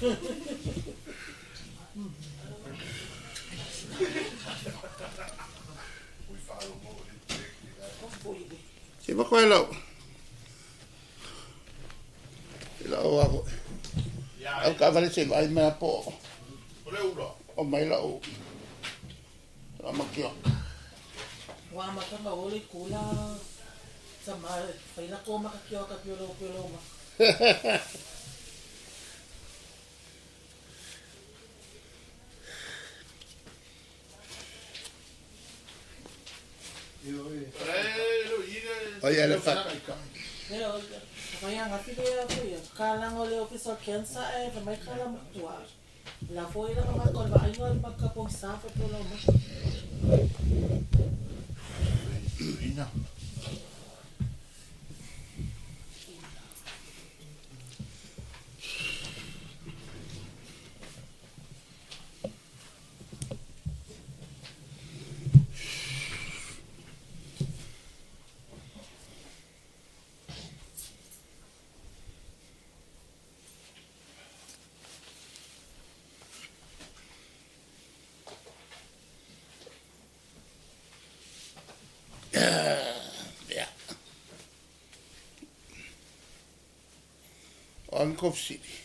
Se ma koe lau. I lau a foi. Au ka vale se vai mea po. O mai lau. La makia. Ua amata ona o le kula sa ma fai la ko maka kioka piolo piolo ma. Oi ele fa. Leo, fai anga fi le fo ia. Ka lango le office o cancer e fa mai kala matua. La fo ila ka ko va ingo ma ka po sa fo piolo ma. Ina. Ia. O ang kofsili.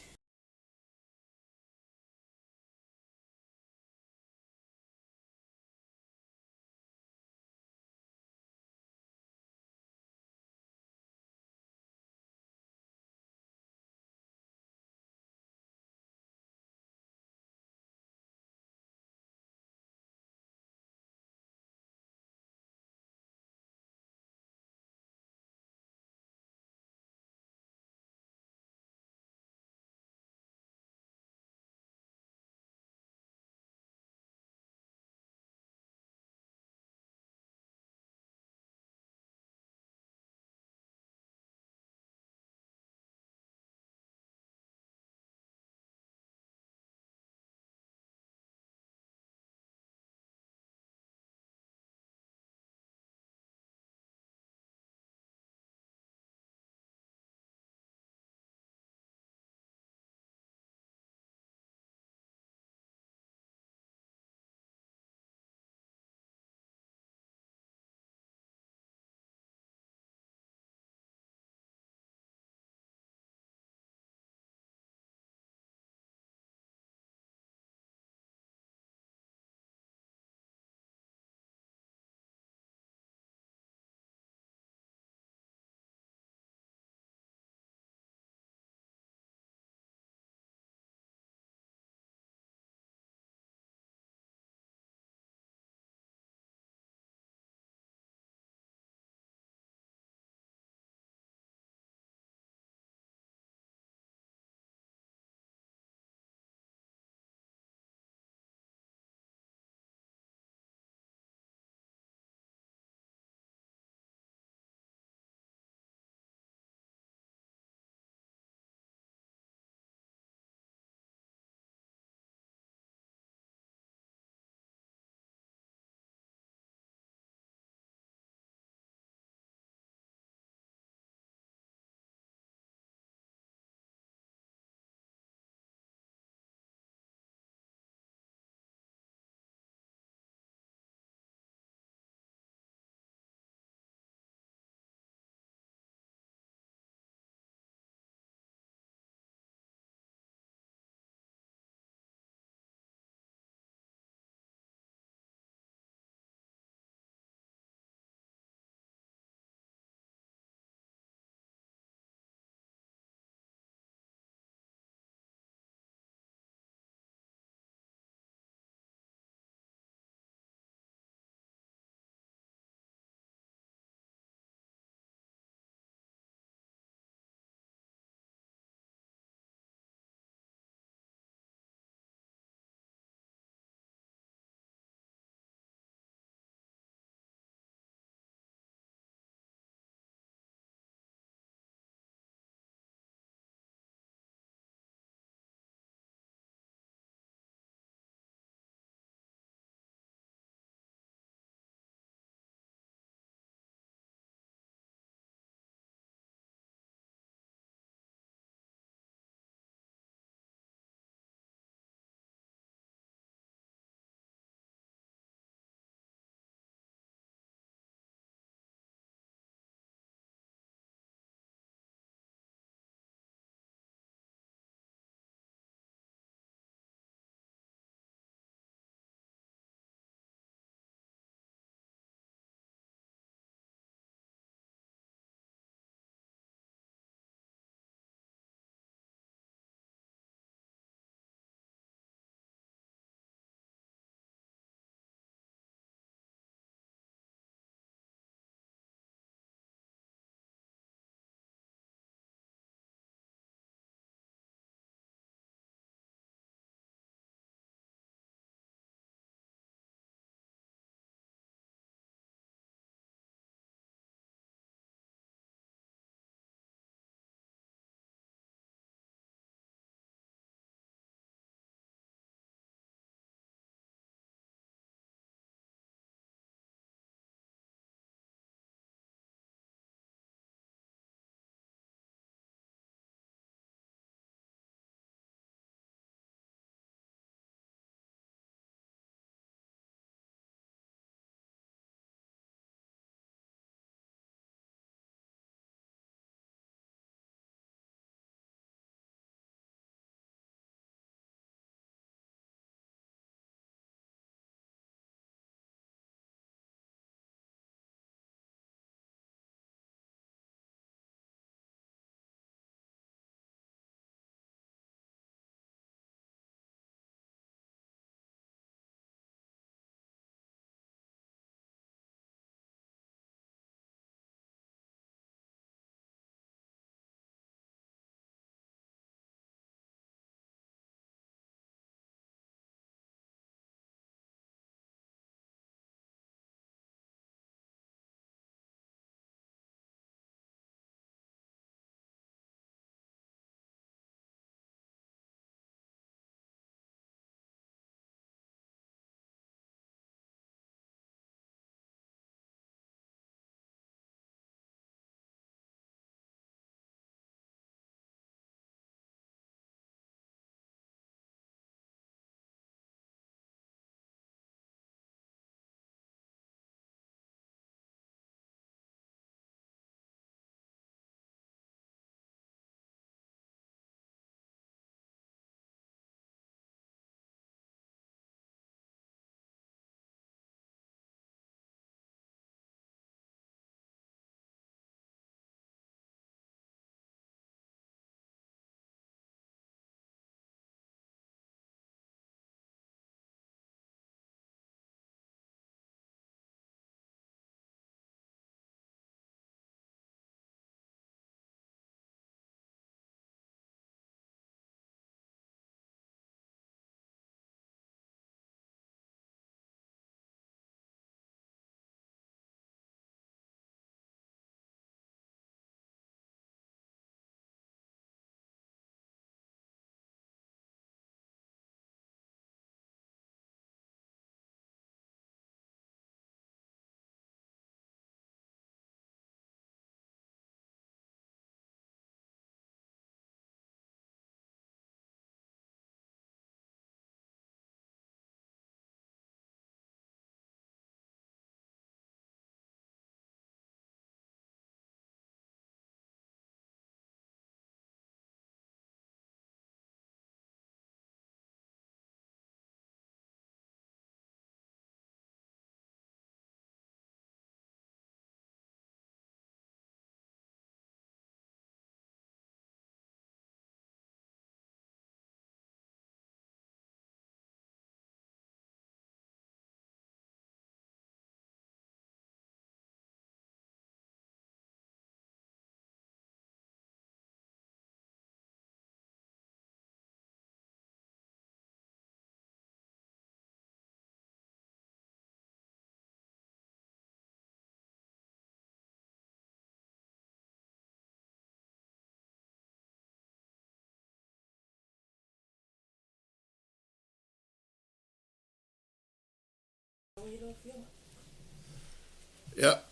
Ia,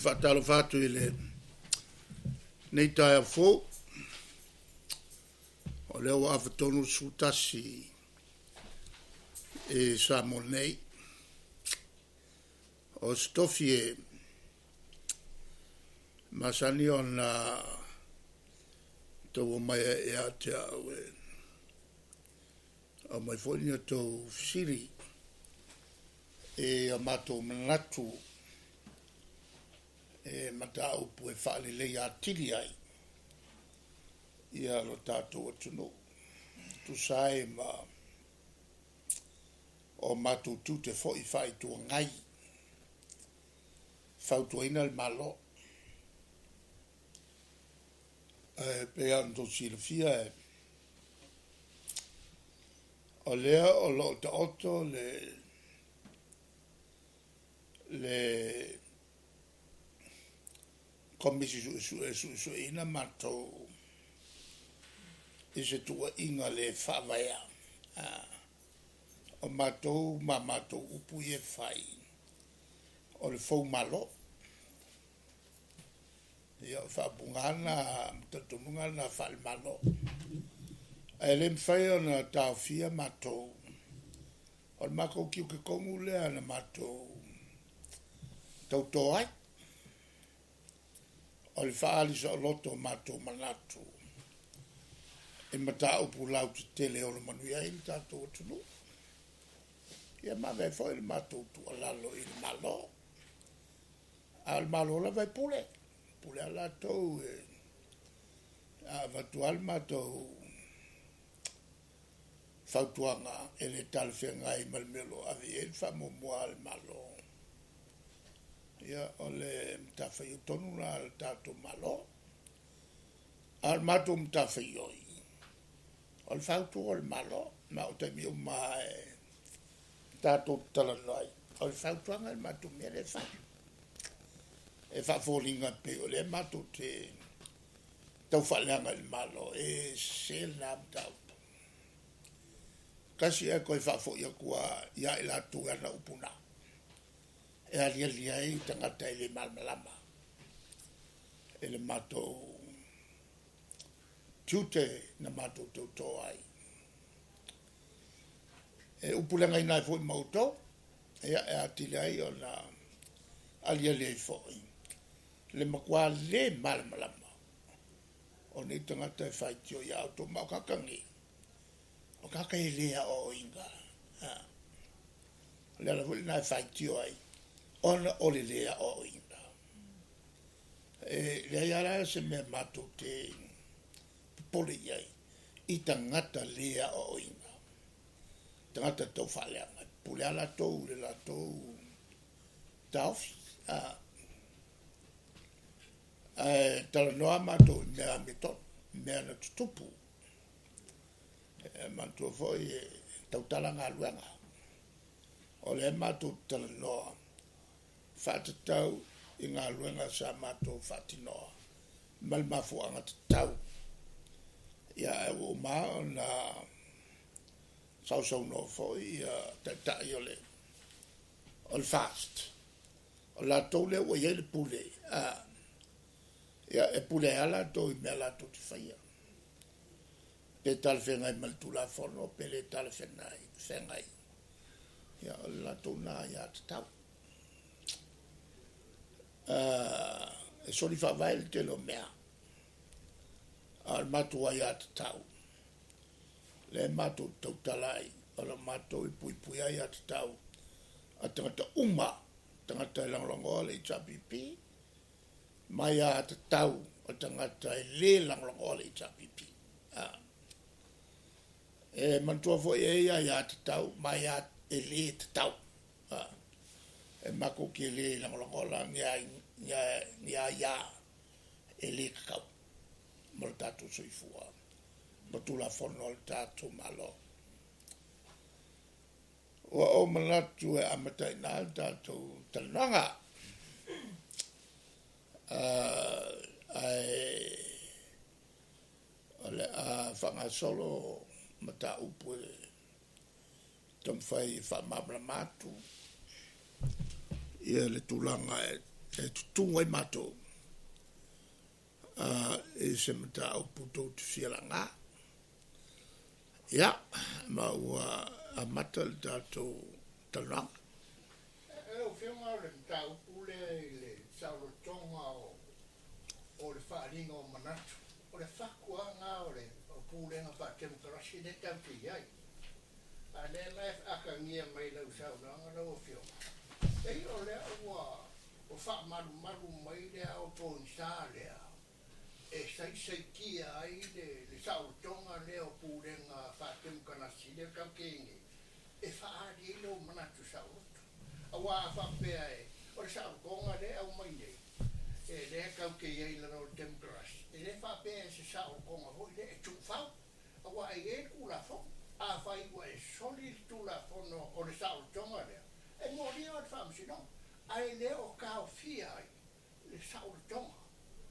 faatalofa atu i lenei taeao fou. O lea ua afatonu le 11 i Samoa nei. O se tofi e masani ona taua mai ia te au e aumai foi ni a outou fesili i a matou manatu e mataupu e faaleleia atili ai ia lo tatou atunuu tusa ai ma o matou tiute foi faa-Itu Agai, fautuaina le Malo. Ae pei lava ona outou silafia, o lea o lo o taoto le Komisi Suesue e suesueina matou i se tuuaiga le faavaea o matou ma matou upu ia e fai o le foumalo. Ia, o faaupuga lava na ma talitonuga na faale-Malo. Ae le mafai ona taofia matou, o le matou tiute tonu lea na matou tauto ai, o le faaali saoloto o matou manatu i mataupu lautetele e ono manuia ai le tatou atunuu. Ia ma ave ai foi le matou tuualalo i le Malo. A o le Malo lava e pule, pule lava latou e avatu lava le matou fautuaga e le talafeagai ma le mea o lo o ave i ai le faamuamua a le Malo. Ia, o le matafaioi tonu la a le tatou Malo. A o le matou matafaioi, o le fautua o le Malo, ma o taimi uma e tatou talanoa ai, o le fautuaga le matou mea lea e fai. E faafoliga pei o lea matou te taufaaleaga i le Malo, e sese lena mataupu. Tasi ae toe faafoi atu ia i latou e ana upu na, e aliali ai tagata e le malamalama i le matou tiute na matou tauto ai. E upulegaina ai foi ma outou, ia e atili ai ona aliali ai foi le matua le malamalama o nei tagata e faitio ia outou, ma o tagata nei, o tagata e le aoaoina. O le ala foi lena e faitio ai, ona o le le aoaoina. E leai lava se mea matou te popole i ai i tagata le aoaoina, tagata taufaaleaga, e pule lava latou i le latou taofi. Ae talanoa matou i mea amiotonu, mea na tutupu. E manatua foi e tautala galuega. O lea matou talanoa faatatau i galuega sa matou faatinoa ma le mafuaaga tatau. Ia, ae ua uma ona sausaunoa foi ia taitai o le FAST. O latou lea ua i ai le pule, ia e pule ai lava latou i mea latou te faia. Pe talafeagai ma le Tulafono, pe le talafeagai. Ia, o le latou na ia tatau. E soli faavae le tele o mea. A o le matou aia tatau, lea matou tautala ai, o le matou e puipui ai ia tatau a tagata uma, tagata e lagolagoa le HRPP, ma ia tatau a tagata e le lagolagoa le HRPP. E manatua foi e ia ia tatau ma ia e le tatau. E matou te le lagolagoa la ni aia e le tatau mo le tatou soifua ma Tulafono a le tatou Malo. Ua ou manatu e amata i ina le tatou talanoaga. Ae o le a faagasolo mataupu e taumafai e faamalamalama atu. ia le tulaga e tutu ai matou i se mataupu tou te fia laga. Ia, ma ua amata le tatou talanoaga. Lau Afioga o le mataupu lea i le saolotoga o le faaaliga o manatu, o le fatuaga o le pulega faatemokarasi lea tatou te i ai. A o lea la e atagia mai i lau saunoaga lau Afioga, pei o lea ua faamalumalu mai le ao pogisa lea e saisaitia ai le saolotoga lea o pulega faatemokarasi lea tatou te i ai nei, e faaali ai lou manatu saoloto. Aua a faapea o le saolotoga lea e aumai nei, e lea tatou te i ai i lalo o le temokarasi, e le faapea e se saolotoga foi lea e tuufau, aua e i ai le Tulafono. Afai ua e soli le Tulafono o le saolotoga lea, e molia oe i le faamasinoga, ae le o taofia ai le saolotoga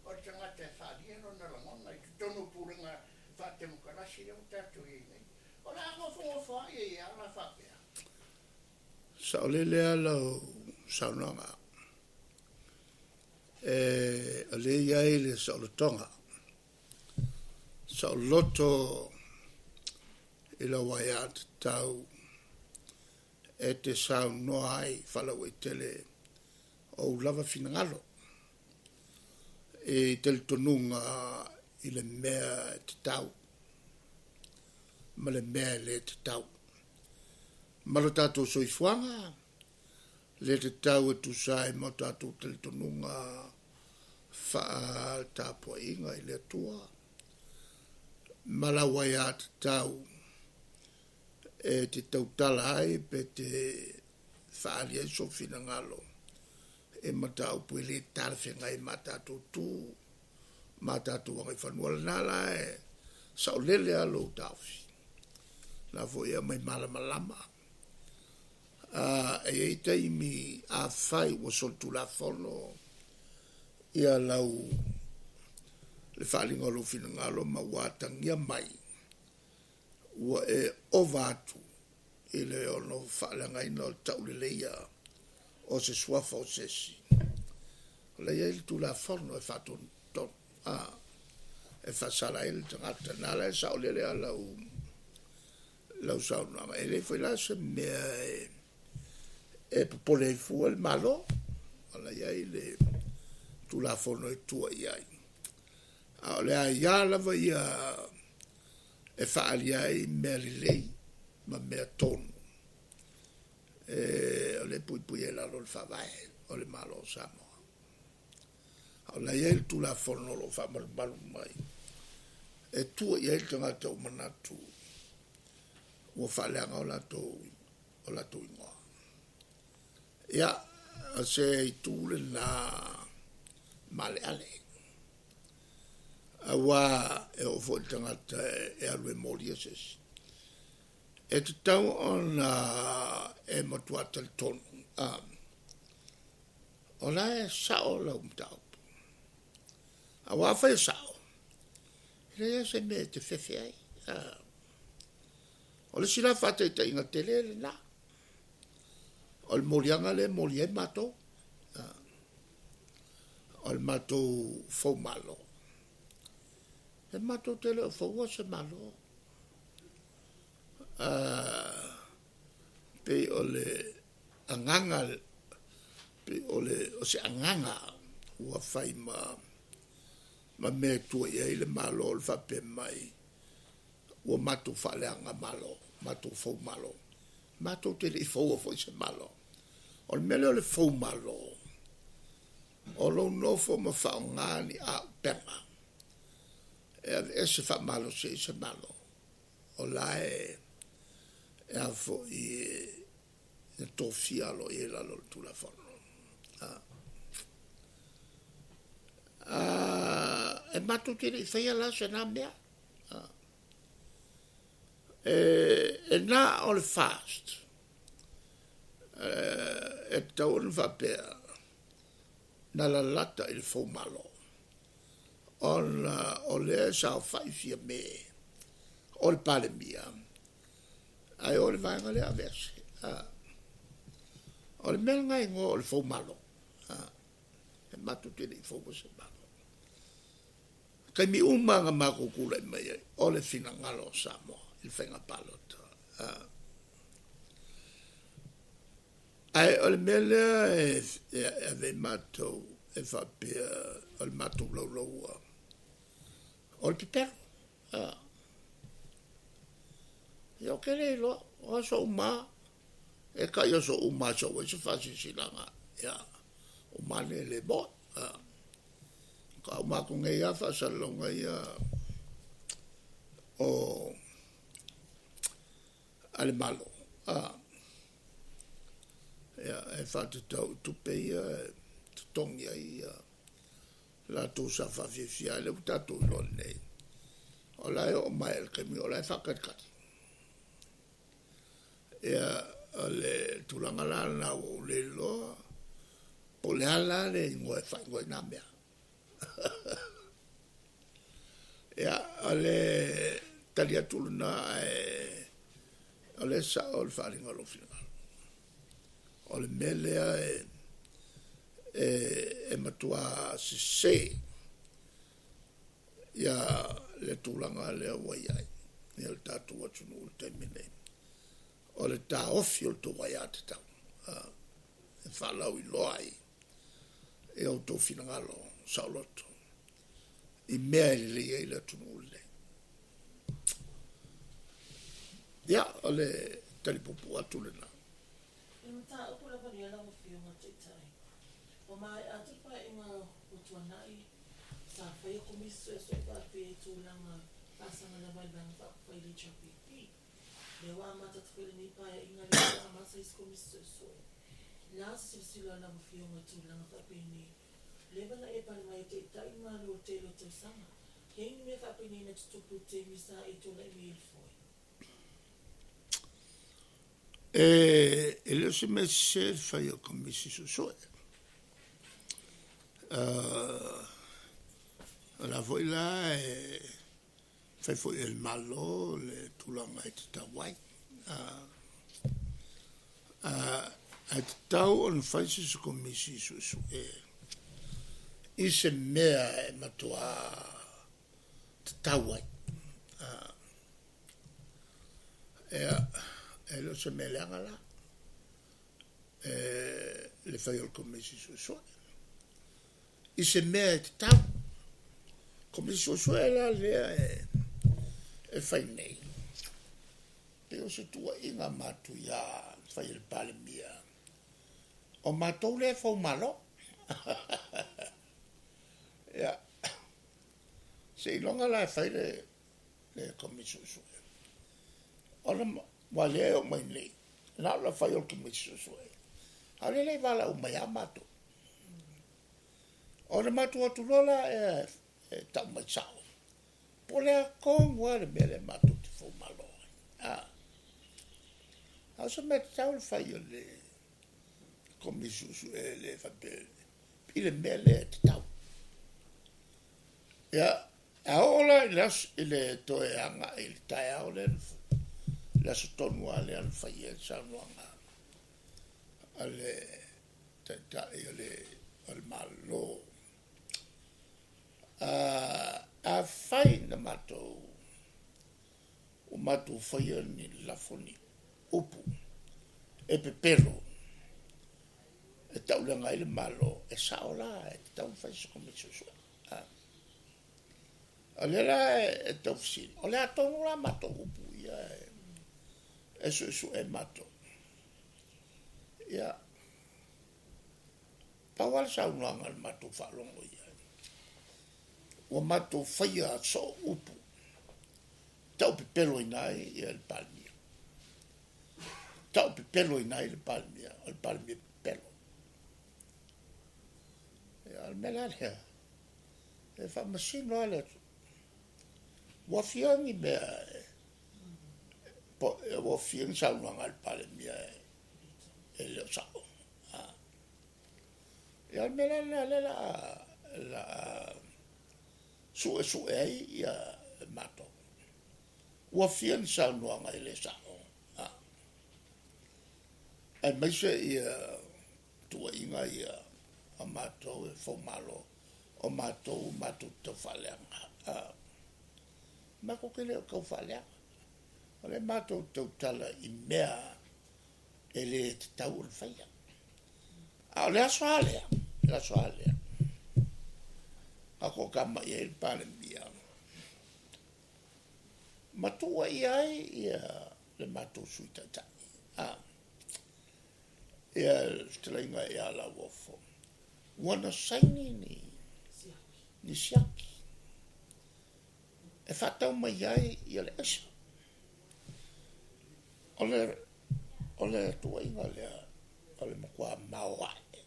o le tagata e faaalia lona lagona i totonu o pulega faatemokarasi lea ua tatou i ai nei. O le a nofonofo ai ai lava la faapea. Saolele lava lau saunoaga. E o lea e i ai le saolotoga. Saoloto i lau aiatatau e te saunoa ai faalauaitele o ou lava finagalo i talitonuga i le mea e tatau ma le mea e le tatau. Ma lo tatou soifuaga, le tatau e tusa ai ma o tatou talitonuga faatapuaiga i le Atua ma lau aiatatau e te tautala ai pe te faaali ai sou finagalo e mataupu e le talafeagai ma tatou tu ma tatou agaifanua. Lena la e saolele lava lou taofi. Na foi e aumai malamalama. E i ai taimi afai ua solitulafono ia lau le faaaliga o lou finagalo ma ua atagia mai ua e ova atu i le ono faaleagaina o le tauleleia o se suafa o se isi. O la e i ai le Tulafono e faatonutonu, e faasala ai le tagata. Na la e saolele lava lau saunoaga. E le foi la se mea e popole ai fua le Malo. O la e i ai le Tulafono e tua i ai. A o le aia lava ia e faaali ai mea lelei ma mea tonu. E o le puipui ai i lalo o le faavae o le Malo o Samoa. A o la e i ai le Tulafono o lo o faamalumalu mai e tua i ai le tagata ua manatu ua faaleaga o latou igoa. Ia, o se itu lena maaleale. Aua e oo foi i le tagata e alu e molia se isi. E tatau ona e matua talitonu. O la e sao lau mataupu. Aua afai e sao, e leai se mea e te fefe ai. O le isi la faataitaiga tele lena. O le moliaga lea e moli ai matou. O le matou foumalo. E matou te le o foua se malo. Pei o le agaga, pei o le o se agaga ua fai ma mea e tua i ai le Malo o le faapea mai ua matou faaleaga malo, matou foumalo. Matou te le i foua foi se Malo. O le mea lea o le foumalo, o lou nofo ma faaaoga ni aupega e aveese faamalosi ai se Malo. O la e a foi e tofia aloaia i lalo o le Tulafono. E matou te le i faia la se na mea. E na o le FAST e tatau ona faapea na lalata i le foumalo ona o lea e saofai Fiame o le Palemia ae o le vaega lea e aveese. O le mea lena e igoa o le foumalo. E matou te le i foua se Malo. Taimi uma na matou tulai mai ai, o le finagalo o Samoa i le faiga palota. Ae o le mea lea e ave ai matou e faapea o le matou laulaua o le pepelo. Ia ou te le iloa, o aso uma lava, e tai aso uma lava e sau ai se faasilasilaga, ia, o ma nei e le moe. Faatoa uma atu nei lava faasalalauga ia o a le Malo, ia, e faatatau i tupe ia e totogi ai ia latou sa faafiafia, a o lea ua tatou iloa nei, o la e oo mai lava i le taimi o la e faatalitali. Ia, o le tulaga la lena ua ou le iloa po o le a la le igoa e faaigoa ai na mea. Ia, o le tali atu lena, ae o lea e sao le faaaliga o lou finagalo. O le mea lea e matua sese ia le tulaga lea ua i ai ia le tatou atunuu i le taimi nei. O le taofi o le tou aiatatau e faalauiloa ai i outou finagalo saoloto i mea e lelei ai le atunuu lenei. Ia, o le tali puupuu atu lena. I le mataupu lava lea lau Afioga Taitai, ua maea atu le paeaiga ua tuanai, sa faia Komisi Suesue faapea i tulaga faasaga lava i le Vaega Faaupufai i le HRPP. Lea ua amata atu foi lenei paeaiga lea ua amata isi Komisi Suesue. Le a se silasila a lau Afioga i tulaga faapenei? Leva na e pale mai e taitai le Malo i le tele o tausaga. E i ai ni mea faapenei na tutupu i le taimi sa e tulai mai ai i le foe? E le o se mea sese le fai o Komisi Suesue. O la foi la e fai foi e le Malo le tulaga e tatau ai. Ae tatau ona fai se isi Komisi Suesue i se mea e matua tatau ai. Ia, e le o se mea leaga la le fai o le Komisi Suesue i se mea e tatau. Komisi Suesue la lea e fai nei, pei o se tuuaiga matuia fai e le Palemia, o matou lea e foumalo. Ia, seiloga la e fai le Komisi Suesue. Ona ua lea e oo mai nei, na o le fai o le Komisi Suesue, a o lea e valaau mai lava matou. Ona matou atu loa la e tau mai sao, po o le a tonu lava le mea lea matou te foumalo ai. A o se mea tatau le fai o le Komisi Suesue le faapea i le mea lea e tatau. Ia, a oo la i le aso, i le toe agai i le taeao lea, le aso tonu lava lea na fai ai le saunoaga a le Taitai o le Malo. Afai na matou, ua matou faia ni lafo ni upu e pepelo e tauleaga ai le Malo, e sao la, e tatau ona fai se Komisi Suesue. O lea la e tau fesili, o le a tonu la matou upu ia e suesue matou. Ia, pau lava le saunoaga a le matou faalogo i ai, ua matou faia soo upu tau pepeloina ai ia le Palemia. Tau pepeloina ai le Palemia, o le Palemia pepelo. Ia, o le mea la lea, e faamasino lava le atu. Ua fia ni mea, ua fia ni saunoaga a le Palemia e le o sao. Ia, o le mea la lena lea la a suesue ai ia matou. Ua fia ni saunoaga e le sao. Aemaise ia Tuuaiga ia a matou e foumalo, o matou matou te taufaaleaga. Matou te le o taufaaleaga, o lea matou te tautala i mea e le tatau ona faia. A o le aso lava lea, le aso lava lea, na toatamai ai le Palemia ma tuuaia ai ia le matou Sui Taitai, ia le fetalaiga ia Lauofo, ua na saini ni siaki e faatau mai ai ia le aisa. O le tuuaiga lea o le matua maoae.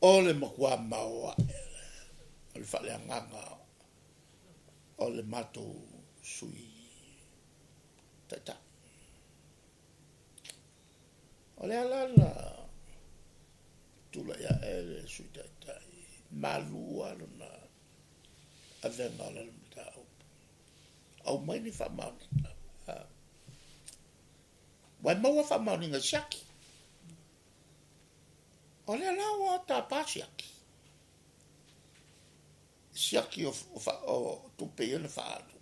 O le matua maoae o le faaleagaga o le matou Sui Taitai. O le ala na tulai ae le Sui Taitai, malu lava lona avega o lana mataupu, aumai ni faamaoniga. Ua e maua faamaoniga i siaki. O lea la ua tapa siaki. Siaki o tupe ia na faaalu.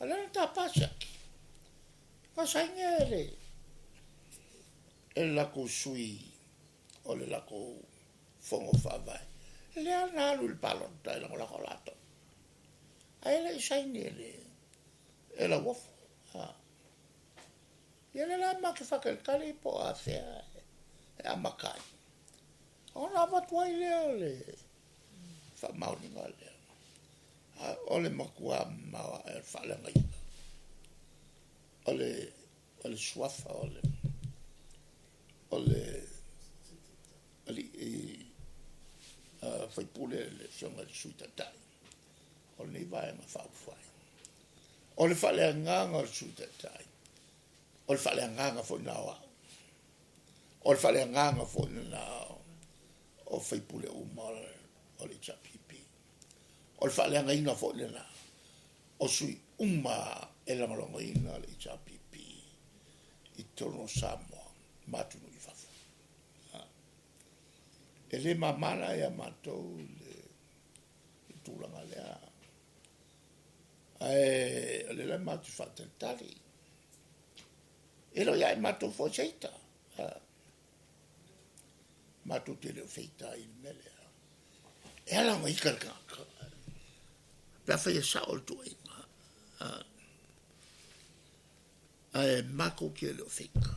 O lea na tapa siaki. Na saini e le latou sui o le latou fono faavae. Lea na alu i le palota e lagolago latou. Ae le i saini e Lauofo. Ia lea la matou te faatalitali po o afea e amata ai. Ona avatu ai lea o le faamaoniga lea. O le matua maoae o le faaleagaina. O le suafa o le alii faipule le afioga i le Sui Taitai o lenei vaega faaupufai. O le faaleagaga o le Sui Taitai, o le faaleagaga foi na o au. O le faaleagaga foi na o faipule uma o le HRPP. O le faaleagaina foi lena o sui uma e lagolagoina le HRPP i totonu o Samoa ma atunuu i fafo. E le mamala ia matou le tulaga lea. Ae o le la matou faatalitali. E lo ia e matou foi se ita. Matou te le o feita ai i le mea lea. E ala ona ita le tagata. Pe a fai e sao le tuuaiga. Ae matou te le o feita.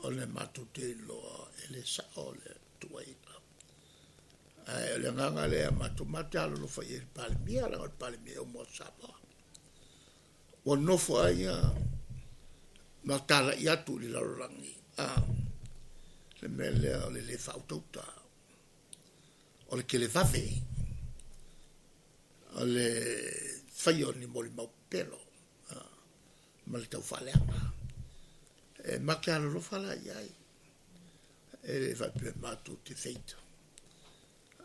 O le matou te iloa e le sao le tuuaiga. Ae o le agaga lea matou te alolofa i ai i le Palemia, leaga o le Palemia e uma o Samoa. Ua nofo ai ma talai atu i le lalolagi. Le mea lea o le le faautauta. O le televave. O le faia o ni molimau pepelo. Ma le taufaaleaga. E matou te alolofa la i ai. E le faapea matou te feita.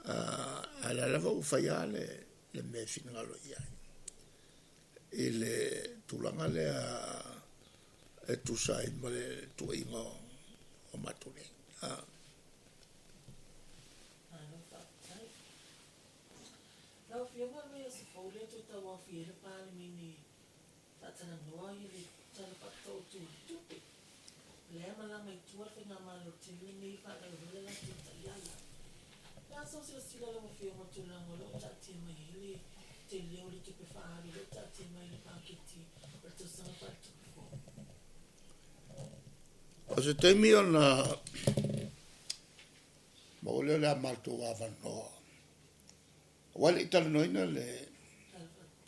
Ae la lava ua faia le mea e finagalo i ai. I le tulaga lea e tusa ai ma le tuuaiga o matou nei. Malo faafetai. Lau Afioga le aso fou lea toe tauaofia ai le Palemene faatalanoa ia le Tala Faatatau Autu o le Tupe. O lea e malaga i tua le faigamalo tele lenei e faalauiloa le latou taiala. Pe a sau silasila lau Afioga i le tulaga o lo o taatia mai ai le tele o le tupe faaalu o lo o taatia mai i le paketi o le tausaga faaletupe fou. O se taimi ona maua lea o le a matou avanoa. Ua le i talanoaina le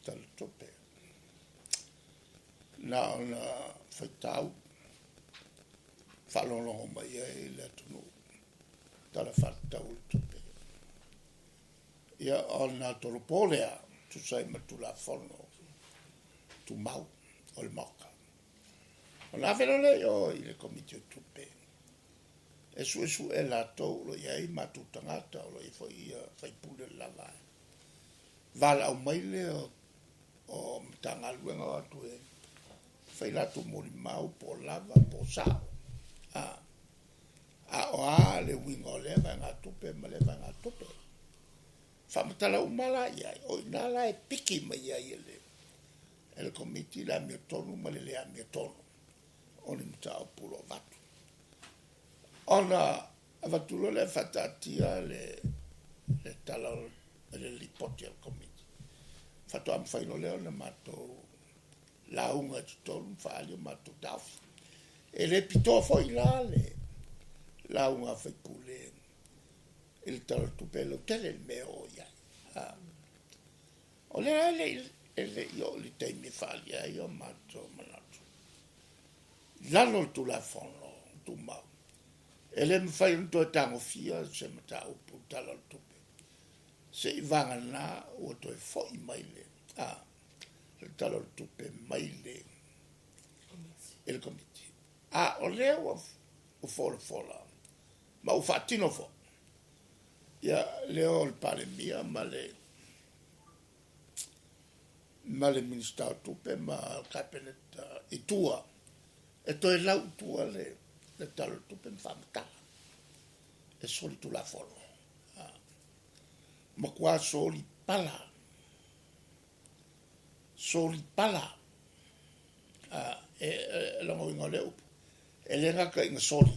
tala tupe. Na ona faitau faalogologo mai ai le atunuu tala faatatau o le tupe. Ia ona tolopo lea tusa ai ma le Tulafono Tumau o le Maota. Ona ave loa lea i o i le Komiti o Tupe. E suesue latou o lo o i ai matou tagata o lo o i ai foi ia faipule o le la vaega. Valaau mai lea o Matagaluega o atu e Fai latou molimau po o lava po o sa'o. A o a le uiga o lea vaegatupe ma lea vaegatupe. Faamatala uma la i ai, o i ina la e piki mai ai e le e le Komiti le amiotonu ma le le amiotonu o ni mataupu o lo o avatu. Ona avatu loa lea faataatia le le tala o le lipoti a le Komiti, faatoa mafai loa lea ona matou lauga i totonu ma faaali o matou taofi. E le pitoa foi la le lauga a faipule i le Tala o le Tupe e lautele le mea e oo i ai. O lea e le i oo i le taimi e faaalia ai o matou manatu. I lalo o le Tulafono Tumau, e le mafai ona toe tagofia se mataupu i le Tala o le Tupe, seivagana ua toe foi mai le le Tala o le Tupe mai le i le Komiti. A o lea ua folafola ma ua faatino foi ia lea o le Palemia ma le ma le Minisita o Tupe ma le Kapeneta i tua e toe lau i tua le le Tala o le Tupe ma faamatala e soli Tulafono. Matua soli pala, soli pala. E logoina o lea upu, e le gata ina soli,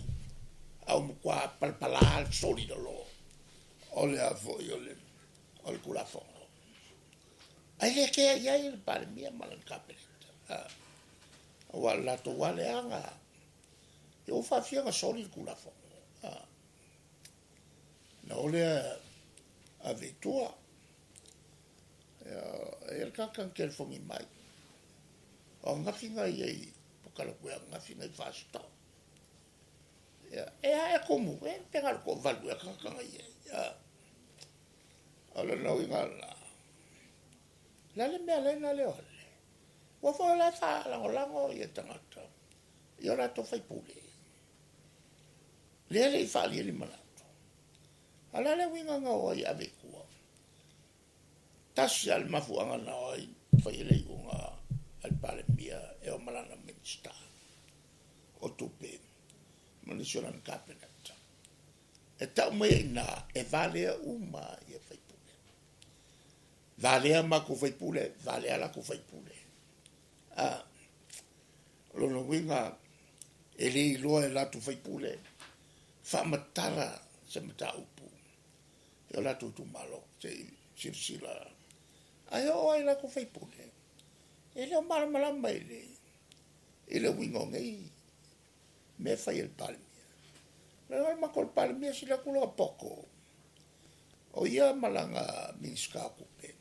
a ua matua palapala le soli lalo o le a foi o le o le Tulafono. Ae le kea i ai le Palemia ma lana Kapeneta. Aua o le latou lava leaga, ia ua faafia ona soli le Tulafono. Ona o lea ave i tua. E i ai le tagata na telefoni mai, o ananafi na i ai, po o ananafi na i Fasitoo. E a e tumu, e pe na o le toavalu ea tagata na i ai. O lona uiga la, o le a le mea e ala ai ona le o ale? Aua foi o la e faalagolago tagata i o latou faipule. Lea e le i faaalia ni manatu. A o le a le uiga na o ai e ave i tua? Tasi lava le mafuaaga na o ai fai ai le iuga a le Palemia e o ma lana Minisita o Tupe ma nisi o lana Kapeneta. E tau mai ai i ina e valea uma faipule. Valea matou faipule, valea latou faipule. O lona uiga e le iloa e latou faipule faamatala se mataupu i o latou itumalo se i silasila. Ae oo lava i latou faipule, e le o malamalama i le i le uiga o nei mea e fai e le Palemia. O le matou Palemia sili atu lona poto, o ia ma lana Minisita o Tupe,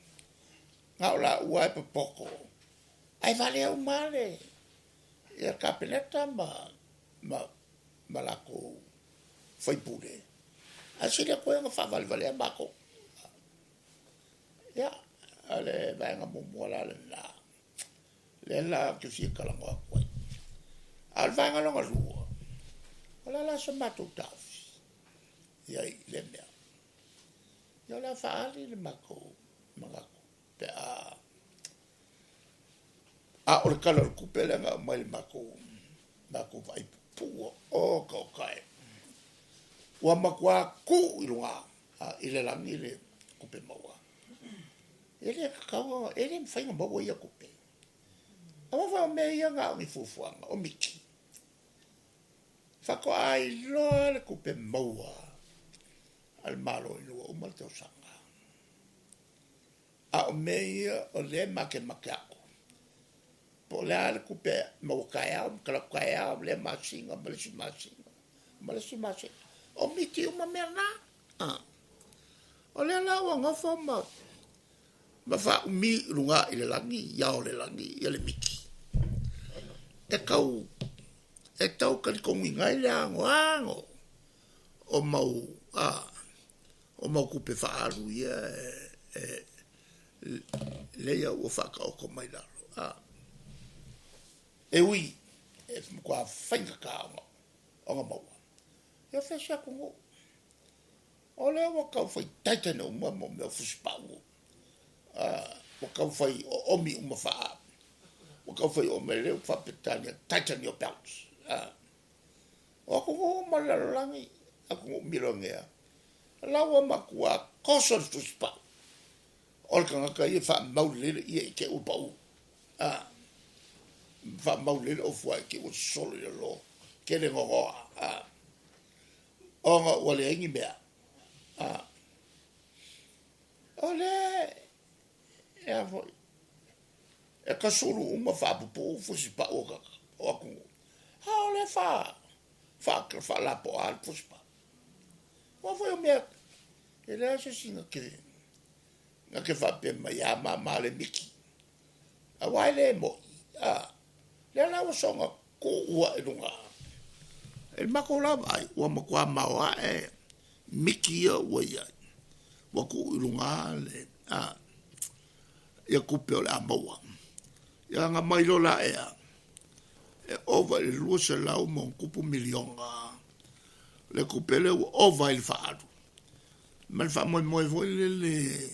na o laua lava e popoto, ae valea uma lava le ia Kapeneta ma latou faipule, ae sili atu ai ona faavalevalea matou. Ia, o le vaega muamua la lena, lea la ou te fia talanoa atu ai. A o le vaega lona lua, o le a la sa matou taofi i ai i lea mea? Ia o le a faaali le matou manatu pe a a o le Tala o le Tupe lea na aumai le matou vaai puupuu oka oka e. Ua matua tuu i luga i le lagi le tupe maua. E le tatau, e le mafai ona maua ia tupe. Aua foi o mea ia na o ni fuafuaga, o miti. Faatoa iloa le tupe maua a le Malo ina ua uma le tausaga. A o mea ia o lea e makemake atu, po o le a le tupe maua taeao ma talaatu taeao, lea masina ma le isi masina ma le isi masina. O miti uma mea na. O lea la ua nofo ma faaumi i luga i le lagi, ia o le lagi, ia le miti. E tau e tau talitonuina ai le anoano o mau o mau tupe faaalu ia e lea ua faataoto mai lalo. E ui e matua faigata ona maua. Ia fai se atunuu. O lea ua tau fai taitaina uma mo mea o fusipau. Ua tau fai oomi uma Ua taufai oo mai lea ua faa-Peretania, tighten your belts. O atunuu uma o le lalolagi, atunuu milionea, o la ua matua toso le tusipau o le tagata ia e faamau lelei le ie i te i ua pau. Faamau lelei le ofu i te i ua sosolo i lalo, tele nonoa. Ona ua leai ni mea. O lea e a foi, e tasulu uma faapupuu fusipau o tagata o atunuu, a o lea e faalapoa le fusipau. Aua foi o mea, e leai se isi na te faapea mai a mama le miki. Aua e le moni, a, lea la ua soona tuua i luga. I le matou la vaai, ua matua maoae miki ia ua i ai, ua tuu i luga le, a, ia tupe o le a maua. Ia aga mai loa la ea, e ova i le $200+ miliona le tupe lea ua ova ai le faaalu. Ma le faamoemoe foi lele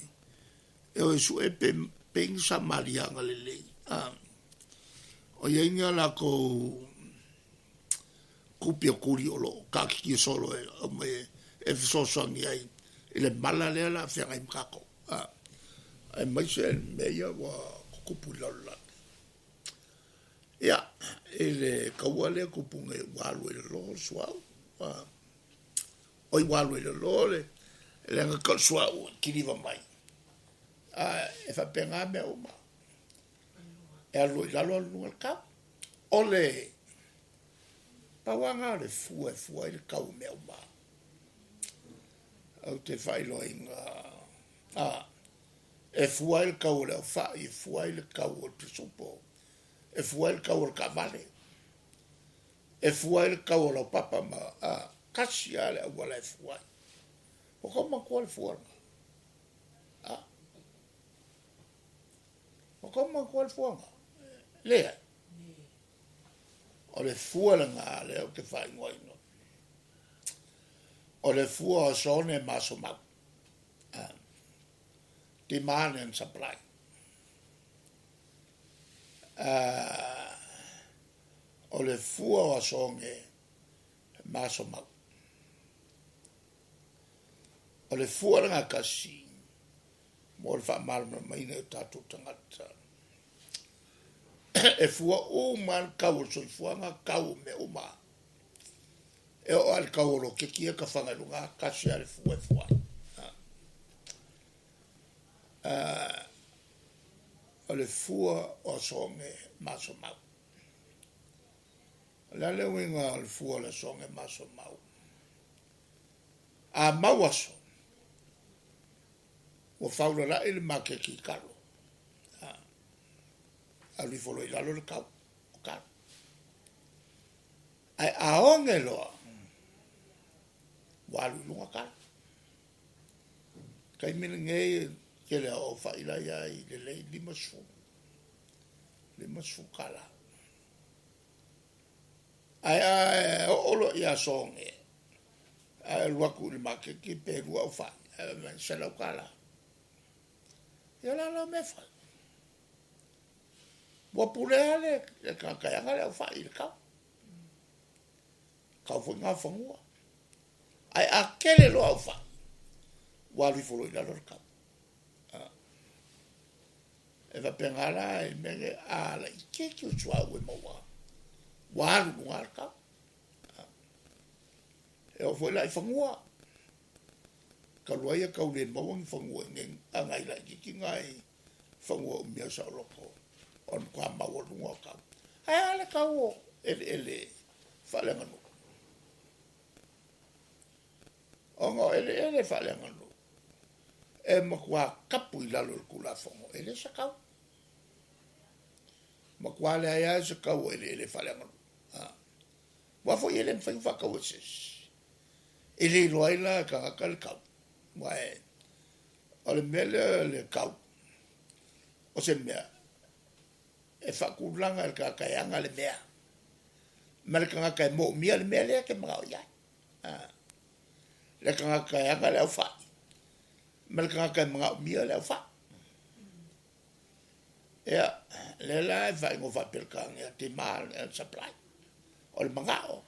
e o e sue pe i ni samaliaga lelei. O i ai ni a latou tupe o tuli o lo o taatitia solo e aumai e fesoasoani ai i le mala lea o le a feagai ma tatou. Aemaise mea ia ua tutupu i le lalolagi. Ia, i le taua lea e tupu nei ua alu ai i lalo le suauu. Oi ua alu ai i lalo le le gata o le suauu e kiliva mai. E faapena mea uma. E alu i lalo alu i luga le tau. O le pau lava lena o le fua e fua ai le tau o mea uma. Ou te faailoaina e fua ai le tau o le aufai, e fua ai le tau o le pisupo, e fua ai le tau o le taavale, e fua ai le tau o laupapa ma tasi lava le auala e fua ai. Ua tou manatua le fua lena? Ua tou manatua le fua lena? Leai. O le fua lena lea ou te faaigoaina. O le fua o aso one ma aso mau. Demand and supply. O le fua o aso one ma aso mau. O le fua lena tasi mo le faamalamalamaina i o tatou tagata. E fua uma le tau o le soifuaga, tau o mea uma. E oo lava i le tau o loketi ia tafaga i luga, tasi lava le fua e fua ai. O le fua o aso one ma aso mau. O le a le uiga o le fua o le aso one ma aso mau? A mau aso, ua faulalai le maketi i talo. Alu ifo loa i lalo le tau o talo. Ae a oge loa, ua alu i luga talo. Taimi lenei, tele o aufai la ia i lelei 50, $50. Ae a oo loa i aso oge, ae alu atu i le maketi pe lua aufai, ae fai mai $100. Ia o le a la mea e fai? Ua pulea le tagata e ana le aufai i le tau. Tau foi ngā fanua. Ae a tele loa aufai, ua alu ifo loa i lalo le tau. E faapena la i mea nei, a laitiiti o suauu e maua, ua alu i luga le tau. E oo foi la i fanua, talu ai e tau le maua ni fanua i nei agai laitiiti nai fanua umia saoloto o le matua maualuga o tau. Ae a le tau o eleele faaleaganuu? Ona o eleele faaleaganuu e matua tapu i lalo o le Tulafono, e le se tau. Matua leai lava se tau o eleele faaleaganuu. Aua foi e le mafai ona faatau e se isi. E le iloa ai la e tagata le tau. Aua o le mea lea o le tau, o se mea e faatulaga e le tagata e ana le mea, ma le tagata e moomia le mea lea e te manao i ai. Le tagata e ana le aufai, ma le tagata e manaomia le aufai. Ia, lea la e faaigoa faa-Peretania demand and supply. O le magao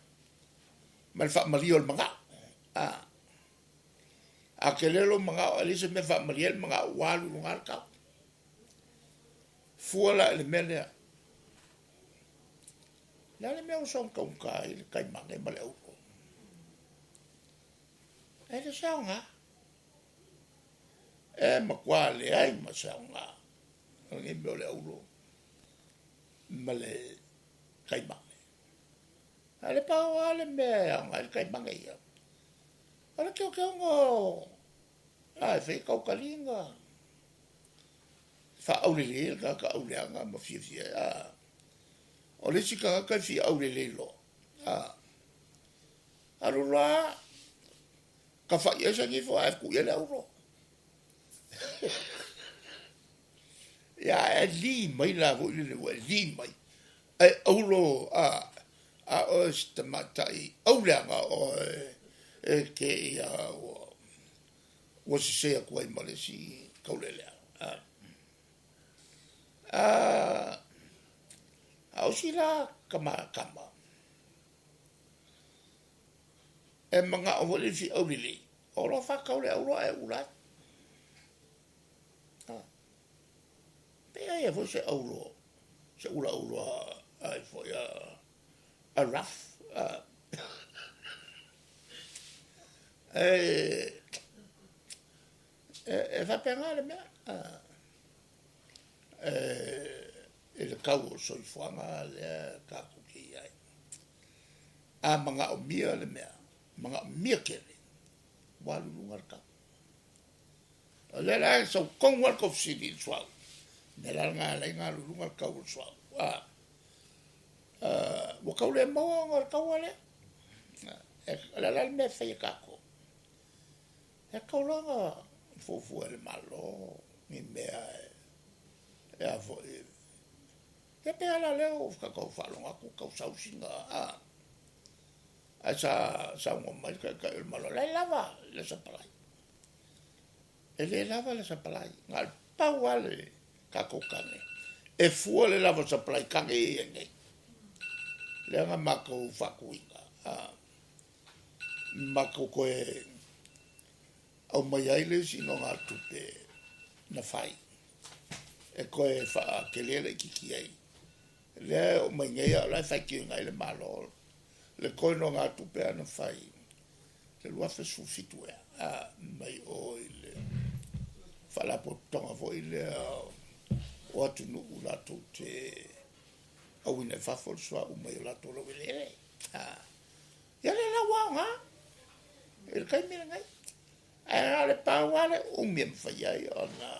ma le faamalie o le magao. A, a tele lou magao ae leai se mea e faamalie ai le magao ua alu i luga le tau. Fua la i le mea lea. O le a le mea ua soona taugata ai le taimane ma le auro? E le o se aoga. E matua leai ma se aoga o lenei mea o le auro ma le taimane. A o le pau lava le mea e aoga ai le taimane ia, o le teoteoga o a e fai ai tautaliga, faaaulelei ai le tagata auleaga ma fiafia ai. A o le isi tagata e fia aulelei loa, a alu loa tafai ai se nifo ae tuu i ai le auro. Ia ae li mai la foi lele ua e li mai ae auro a a oe se tamaitai auleaga oe e te ia ua ua sese atu ai ma le isi taulelea. A a o isi la tama tama e manao foi le fia aulelei o loa whakau le auro ae ula ai. Pe ai e foi se auro, se ula auro a ai foi a rough. E e faapena le mea. E i le tau o le soifuaga lea tatou te i ai. A manaomia le mea, manaomia tele, ua alu i luga le tau. O lea la e sau tonu lava le tou fesili i le suauu. O le mea la lena e ala ai ona alu i luga le tau o le suauu. Ua tau le maua ona o le taua lea. O le a la le mea e fai e tatou? E tatau loa ona fuafua e le Malo ni mea e a foi. Ia pe a la lea ua tatou faalogo atu tau sau sina ae sa saunoa mai le Taitai o le Malo, la e lava le supply. E le lava le supply, na o le pau lava le tatou tane e fua le lava supply tane ia i ai nei. Lea na matou faatuina, matou toe aumai ai le isi nogatupe na fai e toe faatele laitiiti ai. Lea e oo mai nei a o la e faitioina ai le Malo le toe nogatupe lava na fai le 2017 ea mai o i le faalapotopotoga foi lea o atunuu latou te auina i fafo le suauu mai o latou laueleele. Ia lea la ua aoga i le taimi lenei. Ae na o le pau lava le umi e mafai ai ona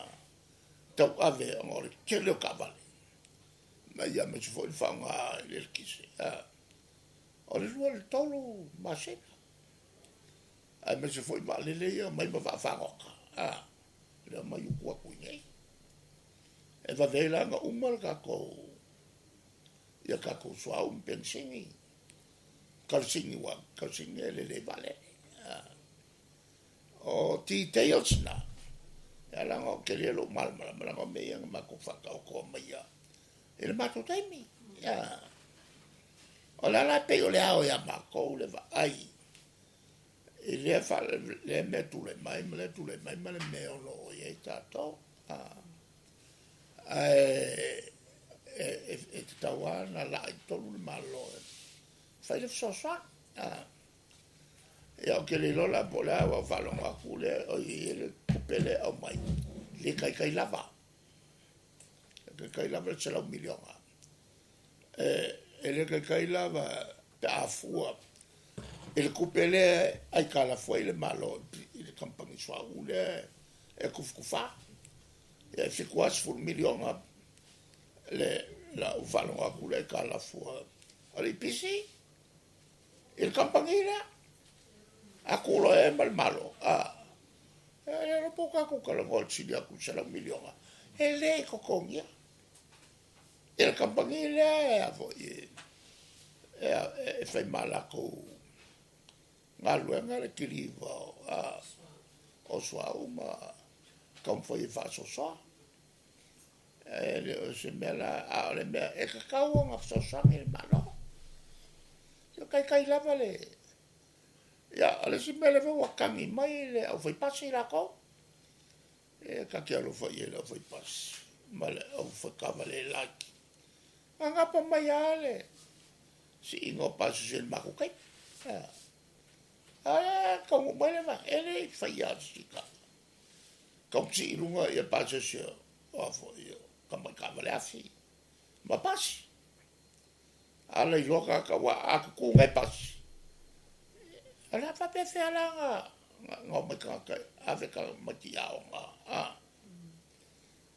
tauave ona o le tele o taavale. Ma ia aemaise foi le faaaoga i le eletise. O le 2 i le 3 masina. Aemaise foi vaalele ia omai ma vaafagota. Lea omai utu atu i inei. E vave ai la ona uma le tatou ia tatou suauu ma penisini. Kalasini ua kalasini e lelei vaalele. O details na, ia leaga o tele lou malamalama leaga o mea ia na matou faataotoa maia i le matou taimi. Ia, o le a la pei o le ao ia matou le vaai i lea lea mea tulai mai ma lea tulai mai ma le mea o lo o i ai tatou. Ae e tatau lava ona laa i totonu le Malo e fai le fesoasoani. Ia ou te le iloa la po o le a ua ou faalogo atu lea o i ai le tupe lea e aumai, le taitai lava. E taitai lava le $100 miliona. E le taitai lava pe a fua i le tupe lea e aitalafu ai le Malo i le kamupani suauu lea e tufatufa. Ia e $70 miliona le lau faalogo atu le aitalafu a le EPC i le kamupani lea. A tuu loa i ai ma le Malo, e le iloa po o tatou talanoa i le sili atu i le $100 miliona, e le totogia. I le kamupani lea e foi e fai ma latou galuega le kiliva o suauu ma taumafai e faasoasoa. E le o se mea la, a o le mea e tatau ona fesoasoani le Malo. Ia taitai lava le ia o le isi mea lea foi ua tagi mai le aufaipasi latou. E ta te alofa i ai i le aufaipasi ma le aufaitaavale laiti. Gagapa mai lava le siiga o pasese i le matou taimi. A e taunuu mai le vaega, e le i faia lava se sita. Tau sii i luga ia pasese o a foi o tamai taavale afi ma pasi. A lailoa tagata aua a tutu nei pasi, o le a faapefea la na omai tagata e ave tamaiti i aoga, a?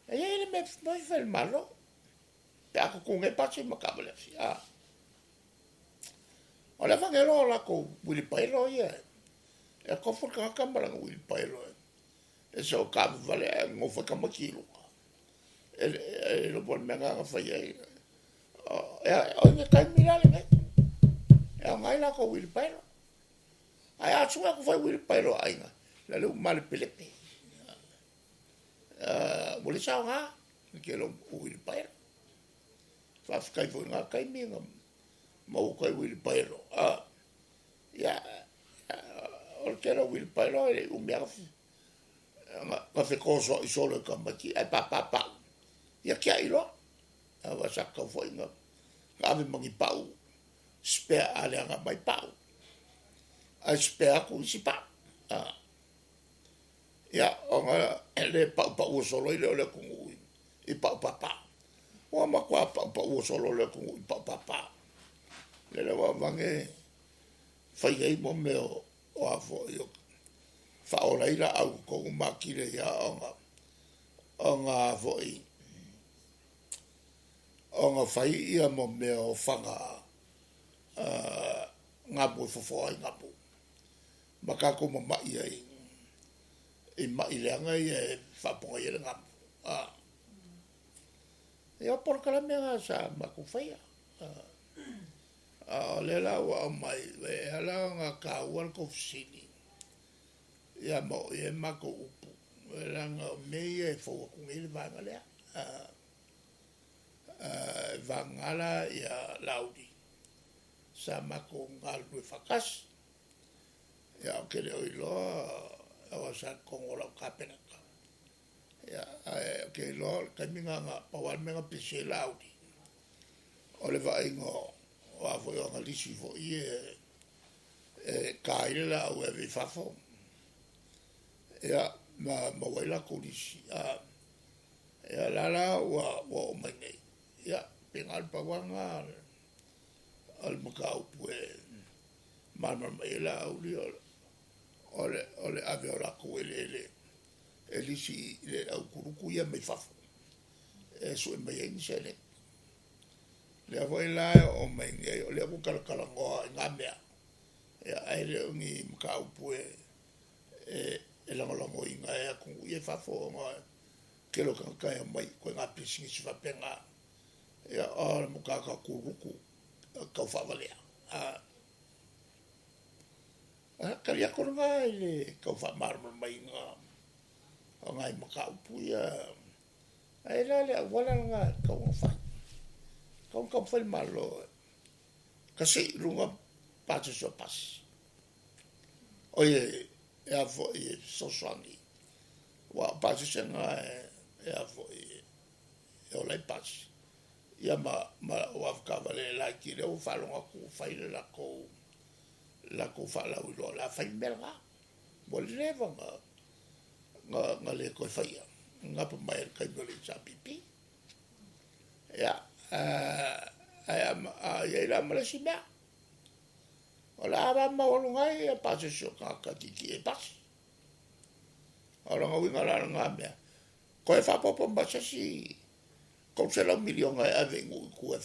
E i ai le mea e fai e le Malo pe a tutu nei pasi ma taavale afi, a? O le avane loa o latou uilipaelo ia, e tofu le tagata ma lana uilipaelo e sau taavavale ae nonofo ai tamaiti i luga. E le iloa po o le mea lena na fai ai. O le taimi la lenei e aoga ai latou uilipaelo. Ae a sue atu foi uilipaelo a aiga, la le ua malepelepe. Ua le saoga le tele o uilipaelo. Faafetai foi i lena taimi na maua atu ai uilipaelo. Ia, o le tele o uilipaelo e le i umi lava na fetosoa'i solo e tamaiti ae papa pau, ia tia'i loa. Aua sa tatau foi na ave ma ni pau spare a leaga mai pau, ae spare atu isi pau. Ia, ona le paupaua solo ai lea o le atunuu i pau papa. Ua matua paupaua solo le atunuu i pau papa. Lele ua vage fai ai mo mea o a foi o faaola ai laau i totonu ma atili ai lava ona foi ona fai ia mo mea o faga gamu e fofoa ai gamu ma tatou mama'i ai i ma'i leaga ia e faapogai ai le gamu. Ia o polokalame na sa matou faia. A o lea la ua aumai, e ala ona taua le tou fesili, ia ma oo i ai matou upu, leaga o mea ia e fou atu nei le vaega lea. E vagana la ia Laauli sa matou galulue faatasi. Ia ou te le o iloa aua sa i totonu o lau Kapeneta. Ia, ae ou te iloa o le taimi lena na pau lava le mea na pisi ai Laauli, o le vaaiga o a foi o ana lisi foi ia e ta ai le laau e ave i fafo, ia, ma maua ai latou lisi. A, ia, la la ua oo mai nei, ia, pei na o le pau lava lena o le mataupu e malamalama i ai Laauli, o le ave o latou eleele e lisi i le au kuluku ia mai fafo e sue mai ai ni seleni. Lea foi la e oo mai nei, o lea ua talatalanoa i na mea, ia, ae le o ni mataupu e lagolagoina e atunuu ia i fafo ona o le tele o tagata e omai i ituaiga pisinisi faapena, ia, o le matata kuluku tau faavalea. A tali atu lena i le tau faamalamalamaina o nai mataupu ia, ae la le auala lena e tatau ona fai. E tatau ona taumafai le Malo e tasei i luga pasese o pasi. Oi e a foi e fesoasoani, aua o pasese na e a foi e ola ai pasi. Ia ma o avetaavale laiti lea ua faalogo atu ua fai le latou faalauiloa o le a fai le mea lena. Ua leva na le toe faia, gapa mai i le taimi o le HRPP. Ia, ae a i ai la ma le isi mea, o le a maualuga ai ia pasese o tagata e tietie i pasi. O lona uiga la o lena mea, toe faaopoopo ma se isi $300 miliona e ave i nuu i tua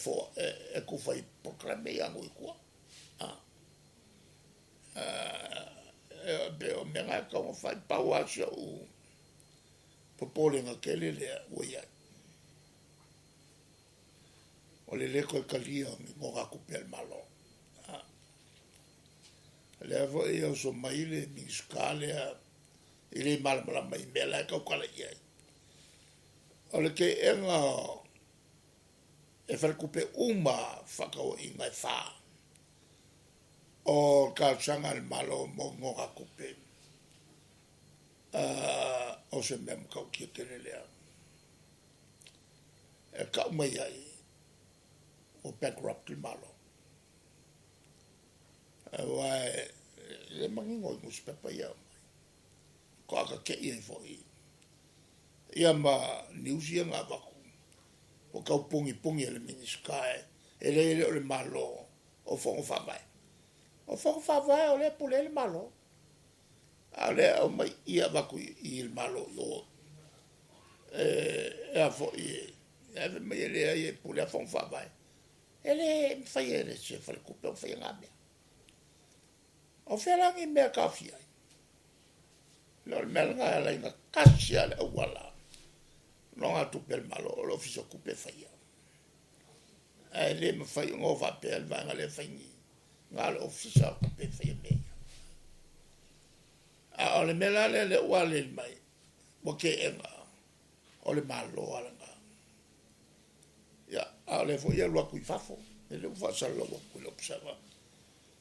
e tufa i polokalame ia a nuu i tua. E pei o mea na e tatau ona fai, pau lava si ou popolega tele lea ua i ai, o le lē toe talia o ni nogatupe a le Malo. O lea foi e oso mai le Minisita lea e le malamalama i mea la e tautala i ai. O le keʻena e falekupe uma fefaatauaiga e fa o le talosaga a le Malo mo nonogatupe o se mea matautia tele lea e tau mai ai ua bankrupt le Malo. Aua e le manino i nusipepa ia e aumai. Toa tate'i ai foi ia ma news ia na avatu ua tau pugipuni e le Minisita e leai e le o le Malo o Fono Faavae. O Fono Faavae o lea e pule ai le Malo, a o lea e aumai i i e avatu i i le Malo i o e a foi e ave mai e leai e pule lava Fono Faavae. E le mafai e se faletupe ona faia na mea. O fea la ni mea e taofia ai? O le mea lena e ala ai ona tasi lava le auala nogatupe a le Malo o le Ofisa o Tupe e faia. Ae le mafai ona o faapea le vaega lea e fai ni na o le Ofisa o Tupe e faia mea ia. A o le mea la lea lea ua aleli mai, ua teena o le Malo lava lena. Ia, a o lea foi e alu atu i fafo, o lea ua faasalalau atu e le Observer.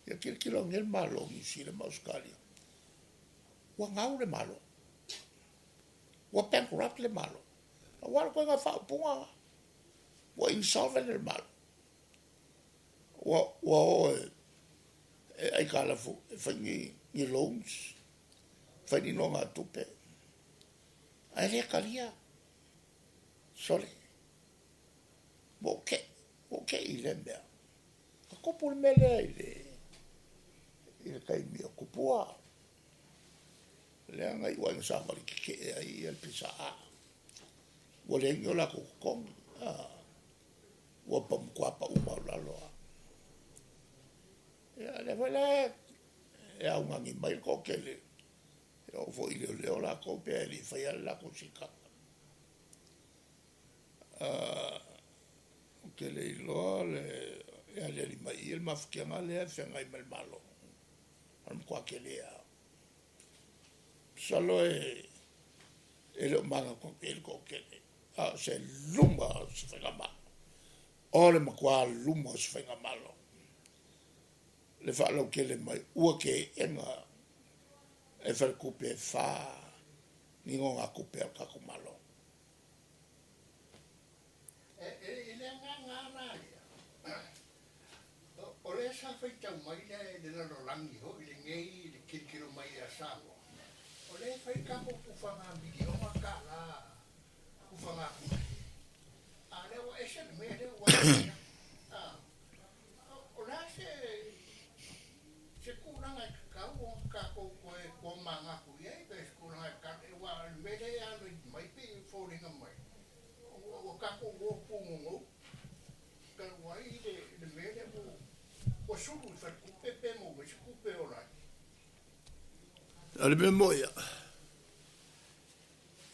Ia tilotilo ane le Malo o Niu Sila ma Ausetalia, ua gau le Malo, ua bankrupt le Malo. Aua o le ituaiga faaupuga lena, ua insolvent le Malo. Ua o e aitalafu e fai ni loans, fai ni nogatupe, ae le talia. Sole, ua ou te'i, ua ou te'i i lea mea. Na tupu le mea lea i le i le taimi o Tupua, lea na iu lava ina savali tetee ai le PSA. Ua leai ni o latou totogi, ua matua pau maualalo lava. Ia, lea foi la e augani mai le toatele, e oo foi i leoleo latou pe le i faia le latou siitaga. Ou te le iloa le e aliali mai i i le mafatiaga lea e feagai ma le Malo, o le matua tele lava. Masalo e le o manatu i ai le toatele, a o se luma o se faigamalo. O le matua luma o se faigamalo le faalautele mai ua teena e faletupe e fa ni nogatupe a le tatou Malo. E le agaga la ia, o lea sa faitau mai le lalolagi foi lenei i le tilotilo mai ia Samoa, o lea e fai tatou tufaga miliona tala tufaga tupe. A o lea ua ese le mea lea ua aumai. O le a se tulaga e tatau ona tatou toe tomanatu i ai, pe se tulaga e tatau, aua o le mea lea e alo mai pei e foliga mai, ua tatou o pugogou talu ai le mea lea ua sulu i faletupe pe maua mai se tupe ola ai. O le mea moni ia,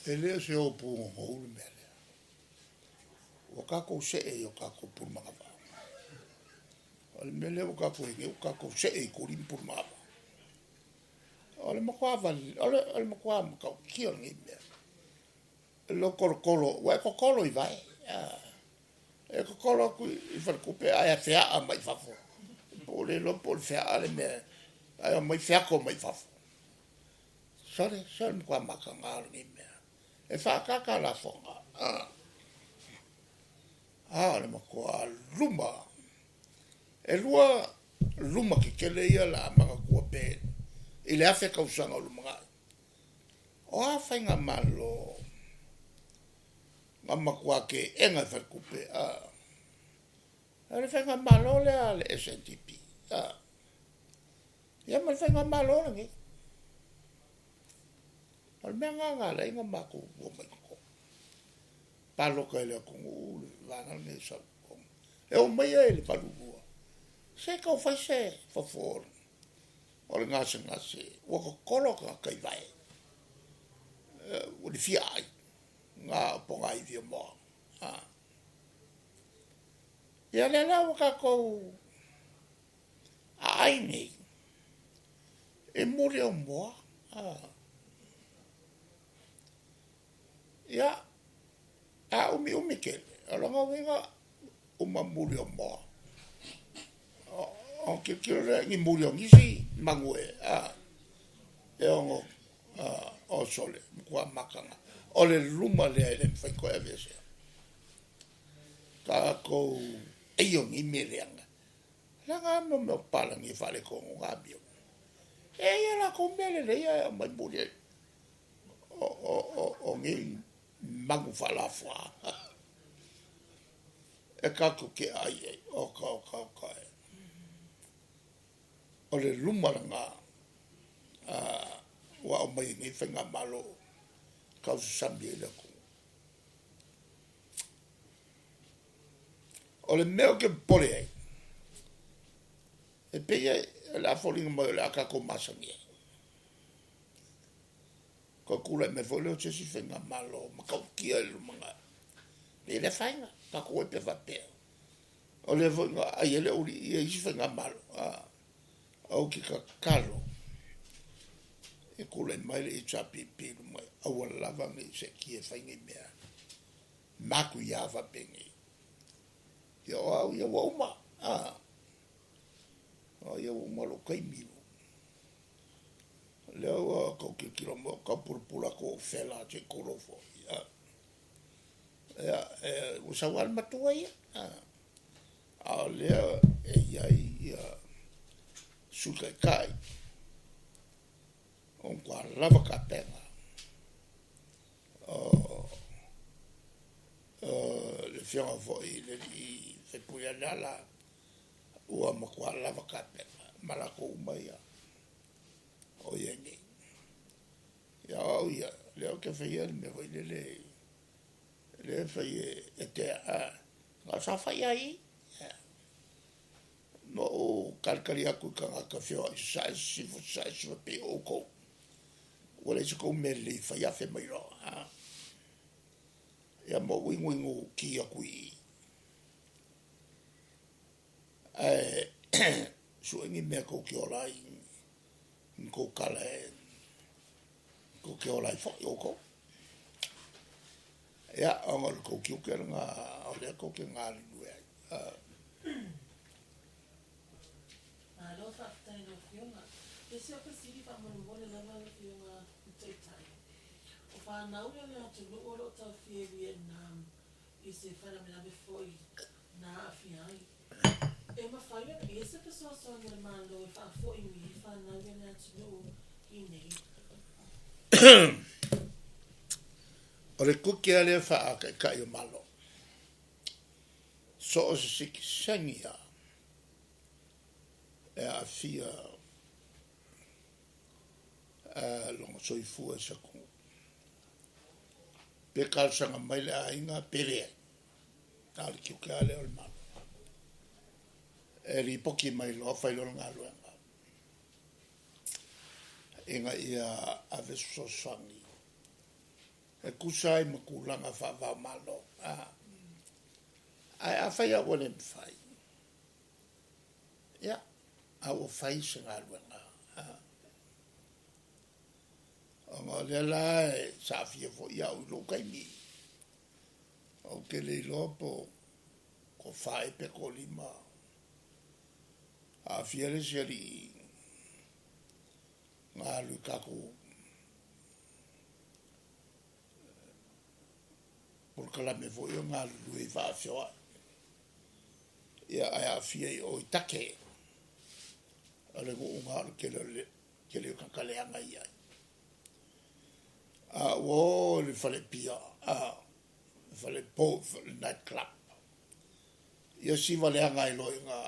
e le o se o pugogou le mea lea. Ua tatou see i o tatou pulumanava. O le mea lea ua tatou i ai nei, ua tatou see i tuli ma pulumanava. O le matua o le matua matautia o lenei mea. Lo tolotolo, ua e totolo i vae. E totolo atu i faletupe ae feaa mai fafo. Po o le iloa po o le feaa le mea, ae omai feato mai fafo. Sole, se o le matua mataga o lenei mea. E faataata lafoga. A o le matua luma. E lua luma tetele ia la manatua pe i le 1,000 tausaga o lumanai. O a faigamalo na matua teena e faletupe. O le faigamalo lea a le SNDP. Ia ma le faigamalo lenei. O le mea lena na ala ai ona matou omai i totonu. Palota e le atunuu le vaega lenei e sau i totonu. E oo mai ia i le 82, se tau fai se fofo o le gasegase, ua totolo tagata i vae. Ua le fia ai, na o pogaivi o moa. Ia lea la ua tatou aai nei, e muli o moa. Ia, A umiumi tele, o lona uiga uma muli o moa. O tilotilo lea i ni muli o nisi manu e a e ono oso le matua mataga. O le luma lea e le mafai ona toe aveesea. Tatou eia nei mea leaga. Leaga a mea o papalagi e faaletonu na amio. E i ai latou mea lelei ae aumai muli ai o nei manu faalafua e tatou te aai ai. Oka oka oka e. O le luma lena ua aumai e nei faigamalo tausasami ai le atunuu. O le mea ou te popole ai, e pei o le a foliga mai o le a tatou masani ai. Toe tulai mai foi lea o se isi faigamalo matautia i le lumanai. E le afaina, tatou o ai pea faapea. O lea foi na aai ai le aualii ia i isi faigamalo. Ou te tatalo e tulai mai le HRPP i luma, aua lava ne i seetia e fai nei mea matuia faapenei. Ia o au ia ua uma. O au ia ua uma lou taimi. O lea ua tou tilotilo mai ua tau pulapula atu ou fela se i tulou foi. Ia, ua sau lava le matua ia. A o lea e i ai ia Sui Taitai o matua lava tapena o le afioga foi i le alii faipule Leala ua matua lava tapena ma latou uma ia o i ai nei. Ia o au ia, lea ou te faia le mea foi lele, lea e fai e tea, na o saofai lava i i. Ma ou talitali atu i tagata feoai sasae, sisifo, sasae, sisifo, pei o outou. Ua leai se tou mea lelei e fai afe mai loa. Ia ma ou inuinu ki atu i i. Ae sue ni mea tou te ola ai, ni tou tala e tou te ola ai foi outou. Ia, ona o le tou tiute lena o lea tou te galulue ai. Malo faafetai i lau Afioga. E ese au fesili faamolemole lava lau Afioga i le Taitai. O fanau ia a le atunuu o lo o taofia i Vietnam i se faalavelave foi na aafia ai. E mafai ona i ai se fesoasoani a le Malo e faafoi mai ai fanau ia a le atunuu i inei? O le tiute lava lea faa-Taitai o Malo, so o se sitiseni lava e aafia lona soifua i se atunuu, pe talosaga mai le aiga pe leai, a o le tiute lava lea o le Malo e lipoti mai loa fai loa le galuega ina ia ave se fesoasoani e tusa ai ma tulaga faava-o-Malo. Ae afai lava ua le mafai, ia, a ua fai se galuega. Ona o lea la e saafia foi au i lou taimi, ou te le iloa po o fa ea pe toalima aafia le isi alii na alu i tatou polokalame foi o galulue i vaafeoai, ia ae aafia i o i Take. O le nuu na o le tele o le tele o tagata leaga i ai. A ua o i le falepia, le falepo, le night club. Ia siva leaga ai loa i ina,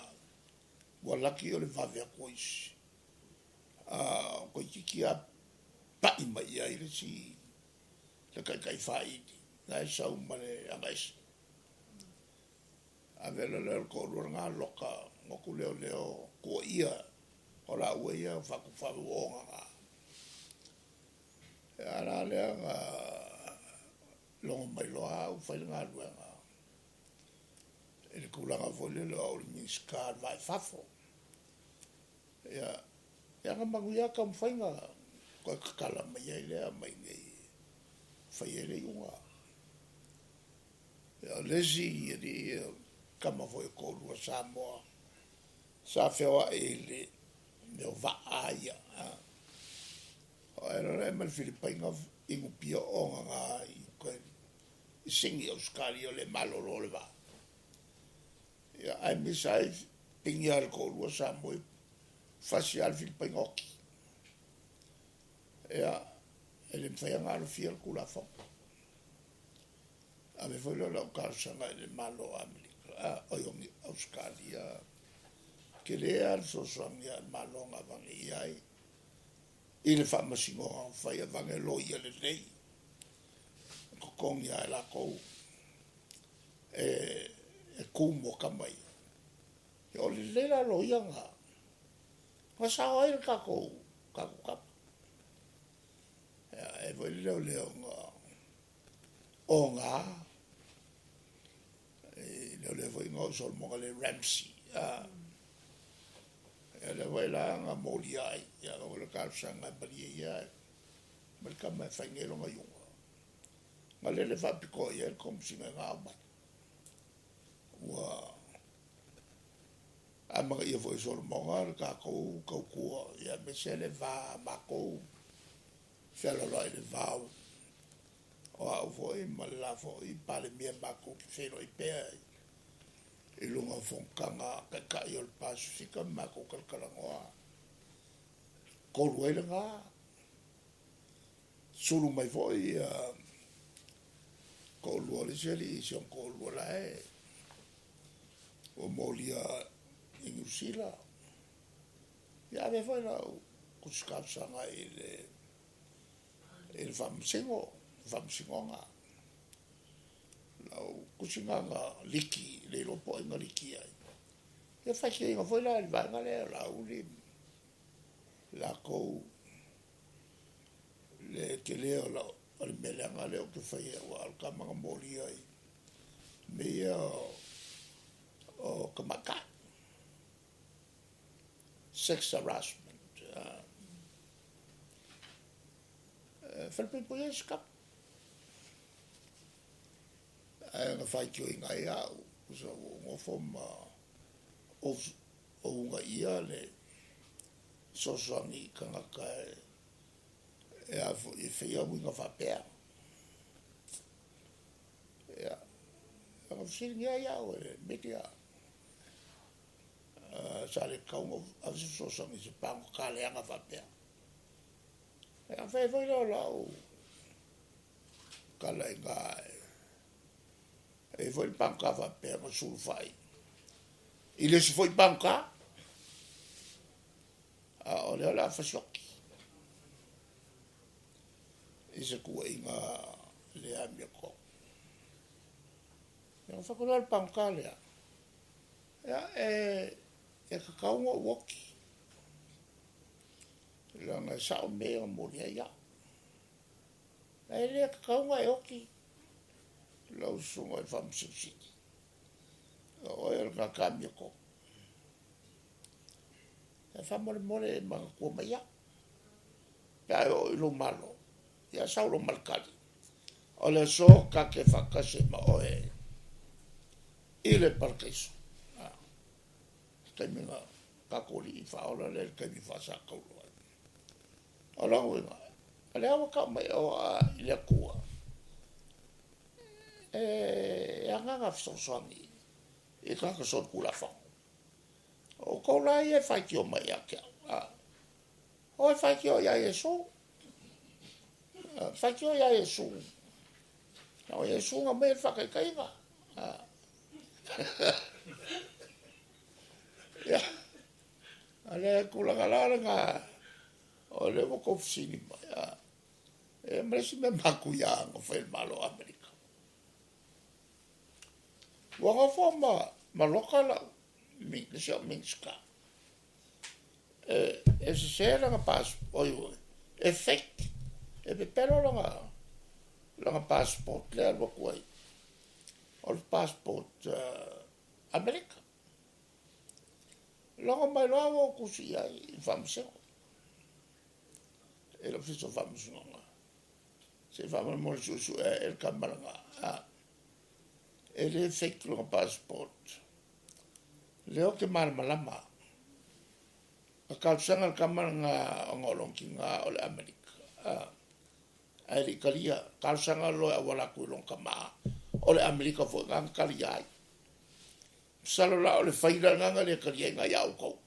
ua laki o le vave atu o isi. Toeitiiti lava pai mai i ai le isi le taitai faili, la e sau ma le agaese. Ave loa lea o le toalua lena loka motu leoleo tuuaia o laua ia faatufa uoga na. Ia a la lea na logo mai loa au fai le galuega i le tulaga foi lele o au o le Minisita o le Va i Fafo. Ia, ia na manuia lava taumafaiga, toe tatala mai ai lea mai i inei e fai ai le iuga. O le isi alii kama foi o toalua Samoa sa feoai i le mea o vaa ia. O ae loa ma le Filipaina inupia ogaga i uka i Sini Ausetalia o le malolo le vaa. Ia ae misa ai pigia le toalua Samoa fasi lava le Filipaina oti. Ia, e le mafai ona alofia le Tulafono. Ave foi lea o lau talosaga i le Malo o Amerika, oi o Ausetalia, tele lava le fesoasoani a le Malo na avane i ai i le faamasinoga na fai avane loia lelei, totogi lava e latou e tu mo tama ia. Ia o le lelei la o loia na, na sao ai le tatou tama. Ia, e foi le leoleoga oga, e leoleo foi na o solomoga le Ramsey. Ia lea foi la na molia ai, ia o le talosaga e malie ia ma le tama e fai nei lona iuga. Na lele faapitoa i ai le Komesina na aumai. Ua amanaia foi e Solomoga le tatou tautua, ia aemaise le va matou fealoaloai le va o au foi ma le la foi Palemia matou te feiloai pea i luga o fonotaga taitai o le Pasefika ma matou talatalanoa. Tolu ai lena, sulu mai foi ia toalua o le isi alii si ona toalua la e ua molia i Niu Sila. Ia ave foi lau tusi talosaga i le faamasino, faamasinoga. Lau tusi na liki, le iloa po o ai na liki ai. Ia faitioina foi la i le vaega lea o Laauli latou le tele o le mea leaga lea ou te faia, aua o le tama na molia i mea ia o tamaitai. Sex harassment. Falepuipui ai se kapa. Ae na faitioina ai au, sa ua nofo ma o unaia le fesoasoani i tagata e a foi e faia uiga faapea. Ia, na fesiligia ai au e le media. Sa le tatau ona ave se fesoasoani i se pagota leaga faapea. Ia, fai foi lea o lau tala i na e foi le pagota faapea na sulufai i le isi foi pagota. A o lea o le a fasioti i se tuuaiga le amiotonu. Ia, na fai atu le pagota lea, ia, e tatau ona ou oti, leaga e sao mea na molia ai au. Ae le tatau ona e oti lau susuga i le Faamasino Sili. O oe o le tagata amiotonu. E faamolemole e manatua mai au. Pe a e oo i lou malo, ia sau loa ma le tali. O le aso ta te faatasi ma oe i le parakaiso. Se taimi na tatou alii faaola lea i le taimi faasataulo ai. O lona uiga, o lea ua tau mai o a i le Atua, e agaga fesoasoani i tagata solitulafono. O outou la ia e faitio mai ia te au. O e faitio ia Iesu. Faitio ia Iesu. O Iesu na mai e le faataitaiga. Ia, a le tulaga la lena, o lea ua tou fesili mai. E ma le isi mea matuia na fai e le Malo o Amerika. Ua nofo ma loka lau le si au Minista. E sese lana passport, e fake, e pepelo lana passport lea alu atu ai. O le passport Amerika. Logo mai loa ua ou tusi i ai i faamasino. E le ofisa o faamasinoga. Se faamolemole suesuea e le kamalaga. E le fake lona passport. Lea ou te malamalama. Na talosaga le tama lena ona o lona tina o le Amerika, ae le i talia. Talosaga loa e auala atu i lona tama o le Amerika foi na na talia ai. Masalo la o le faila lena na le talia ai na ia outou.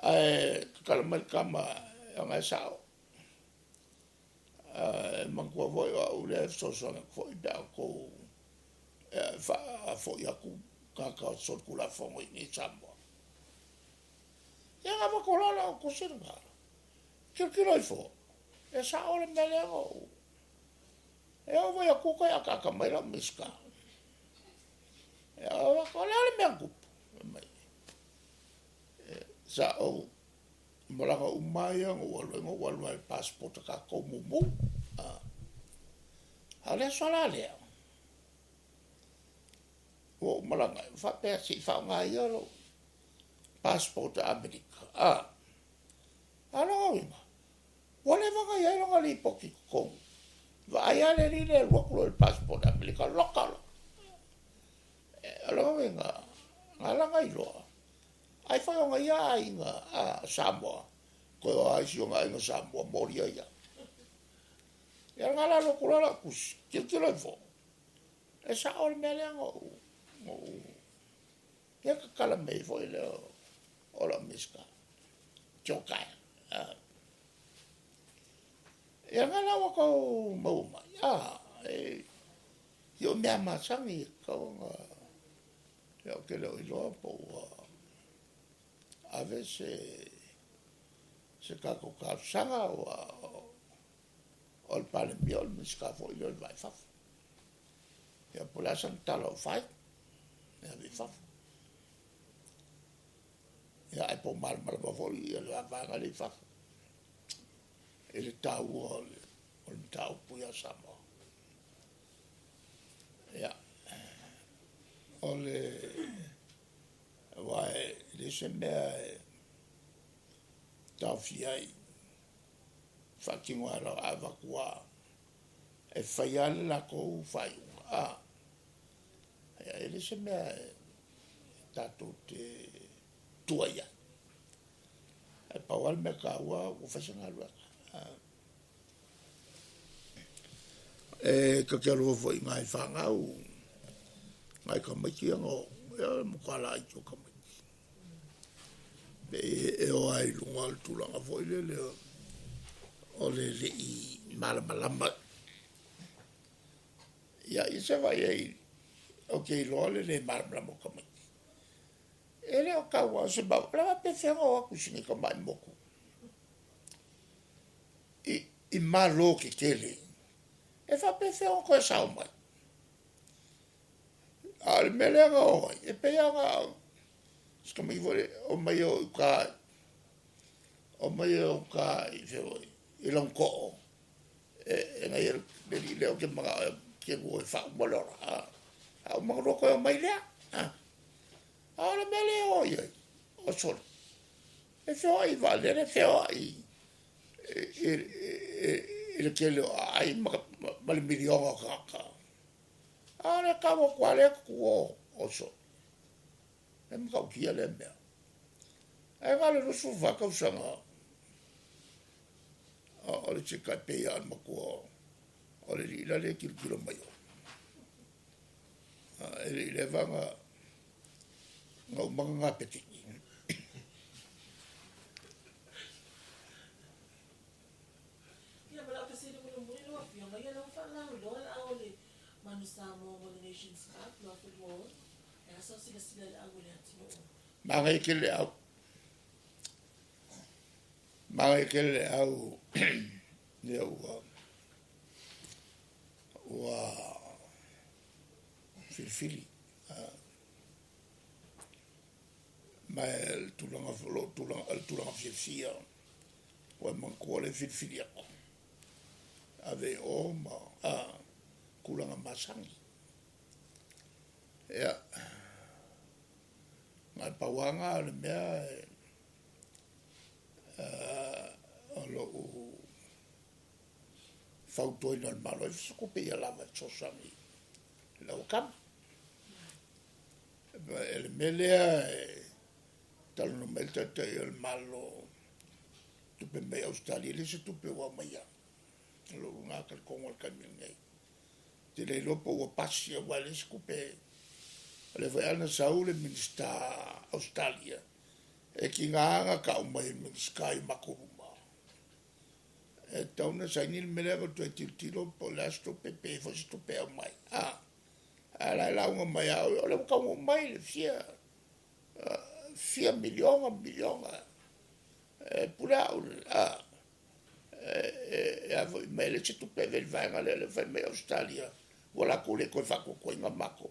Ae tatala mai le tama ona e sao. E manatua foi o au lea e fesoasoani atu foi pe a outou faafoi atu tagata o solitulafono i inei i Samoa. Ia na avatu loa lau tusi lena, tilotilo ifo, e sao le mea lea na ou. E oo foi atu toe ataata mai lau Minisita. Ia o le a le mea na tupu? Fai mai, sa ou malaga uma lava ia na ou alu ai, na ou alu lava i le passport a tatou mumu. A o le aso la lea, ua ou malaga ai, faapea se i faaaoga ia lou passport a Amerika. A o lona uiga, ua leva ona i ai lona lipoti i totonu. Vaai lava le alii lea e alu atu loa i le passport a Amerika, loka loa. O lona uiga, na ala ona iloa, ai foi ona ia aiga a Samoa, toe o lava isi ona aiga Samoa molia ia. Ia na ala alu atu loa lau tusi, tilotilo ifo, e sao le mea lea na ou, ia tatala mai foi lea o lau Minisita, Joe Kyle. Ia na la ua tou maua mai, e i o mea masani e tatau ona, ia ou te le o iloa po ua ave se tatou talosaga ua o le Palemia o le Minisita foi lea o le Va i Fafo. Ia po o le a sana tala o fai, e ave i fafo. Ia ae po o malamalama foi ia le vaega lea i fafo i le taua o le mataupu ia Samoa. Ia, o le aua e le se mea e taofia ai faatino ai loa avatu lava e fai lava le latou faaiuga. Ia, e le se mea e tatou te tua i ai. Ae pau lava le mea taua ua fai se galuega. E ta te alofa foi i nai fanau, nai tamaiti ia na oo, ia o le matua laiti o tamaiti. Pe e o ai i luga o le tulaga foi lele o le lei malamalama. Ia, ia se vaai ai, ou te iloa le le malamalama o tamaiti. E le o tau lava se mau, o le a faapefea ona o atu i sina tamai motu i malo tetele, e faapefea ona toe sao mai. A o le mea lea na o ai, e pei lava ona se tamaiti foi lea, o mai o i uta, o mai o uta i fea foi, i Lagotoo, e nai le alii lea ou te manao e te lua e faauma le ola. A uma ona lua toe omai lea. A o le mea lea e o i ai, o sole, e feoai i vaalele, e feoai i le tele o aai ma le miliona o tagata. A o le tau atu lava lea tutu o sole. E matautia lea mea. Ae na o le 24 tausaga o le isi tai pei lava o le matua o le alii la lea e tilotilo mai o. E le i leva na uma ona gapeti. Ia ma lau fesili mulimuli lau Afioga, ia lea ua faalauiloa le au o le Manu Samoa mo le Nations Cup 2026, e a sau silasila i le au o le atunuu? Manaia tele le au. Manaia tele le au lea ua filifili. Ma le tulaga lou tulaga, le tulaga fiafia ua e manatua le filifili atu. Ave i o ma tulaga masani. Ia, na o le pau lava lena o le mea o lou fautuaina o le Malo, e fai se tupe ia lava e fesoasoani i le au. tama. E le mea lea e talanoa mai le Taitai o le Malo, tupe mai Ausetalia, e le o se tupe ua aumaia. O lou lena talitonuga i le taimi lenei. Ou te le iloa po ua pasi aua e leai se tupe. O lea foi lava na sau le Minisita Ausetalia, e tiga lava ona tau mai e le Minisita i o matou luma, e tatau ona saini le mea lea ona toe tilotilo po o le a se tupe, pe i ai foi se tupe e aumai. A, a o la e lauga mai lava, o lea ua taunuu mai le fia, fia miliona, miliona, e pule au, a, e a foi, ma e leai se tupe e ave i le vaega lea, o lea ua fai mai Ausetalia, ua latou le toe faatuatuaina matou.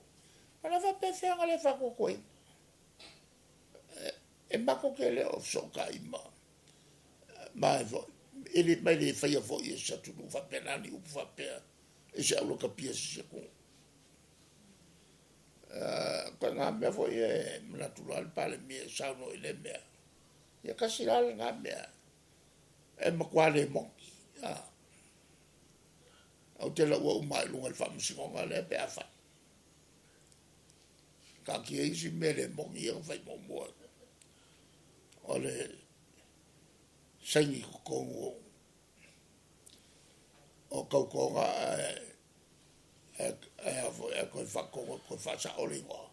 O le a faapefea ona le faatuatuaina? E matou te le o fesootai ma, ma e foi, e le, ma e le faia foi e se atunuu faapena ni upu faapea i se aulakapia i se isi atunuu. Koe ngā mea foi e manatu loa le Palemia e saunoa i lea mea. Ia tasi la lena mea e matua le moni. Ou te laua uma i luga i le faamasinoga lea pe a fai. Taatia isi mea le moni ia na fai muamua. O le saini i totonu o tautoga ae toe faatonu e toe faasao le igoa.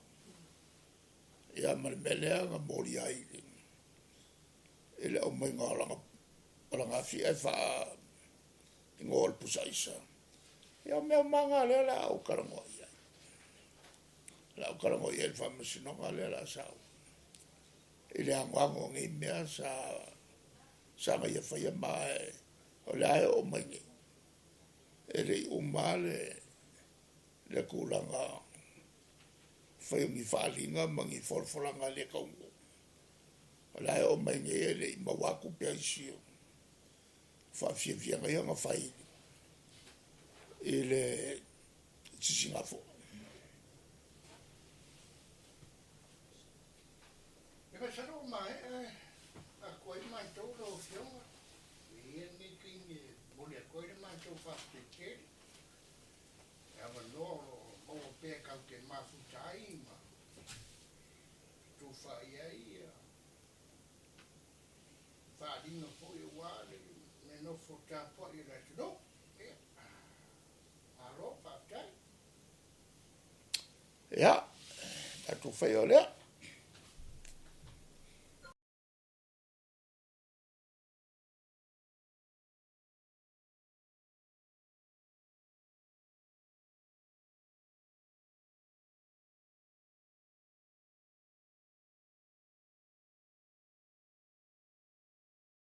Ia ma le mea lea na molia ai i le aumaiga o lana afi ae faa igoa o le pusa aisa. Ia o mea uma lava lea o le a ou talanoa i ai. O le a ou talanoa i ai i le faamasinoga lea o le a sau. I le anoano o nei mea sa na ia faia ma o lea e oo mai nei. E le i uma le tulaga fai o ni faaaliga ma ni folafolaga le taunuu. O lea e oo mai nei e le i maua atu pea isi o faafiafiaga ia na fai i le Sisigafua. E masalo ua maea atu ai matou lau Afioga e i ai lenei taimi e momoli atu ai le matou faafetai tele i avanoa o lo o maua pea tatou te mafuta ai ma fetufaai ai faaaliga foi aua le nofo tapuai a le atunuu. Ia, malo faafetai. Ia, tatou faia o lea.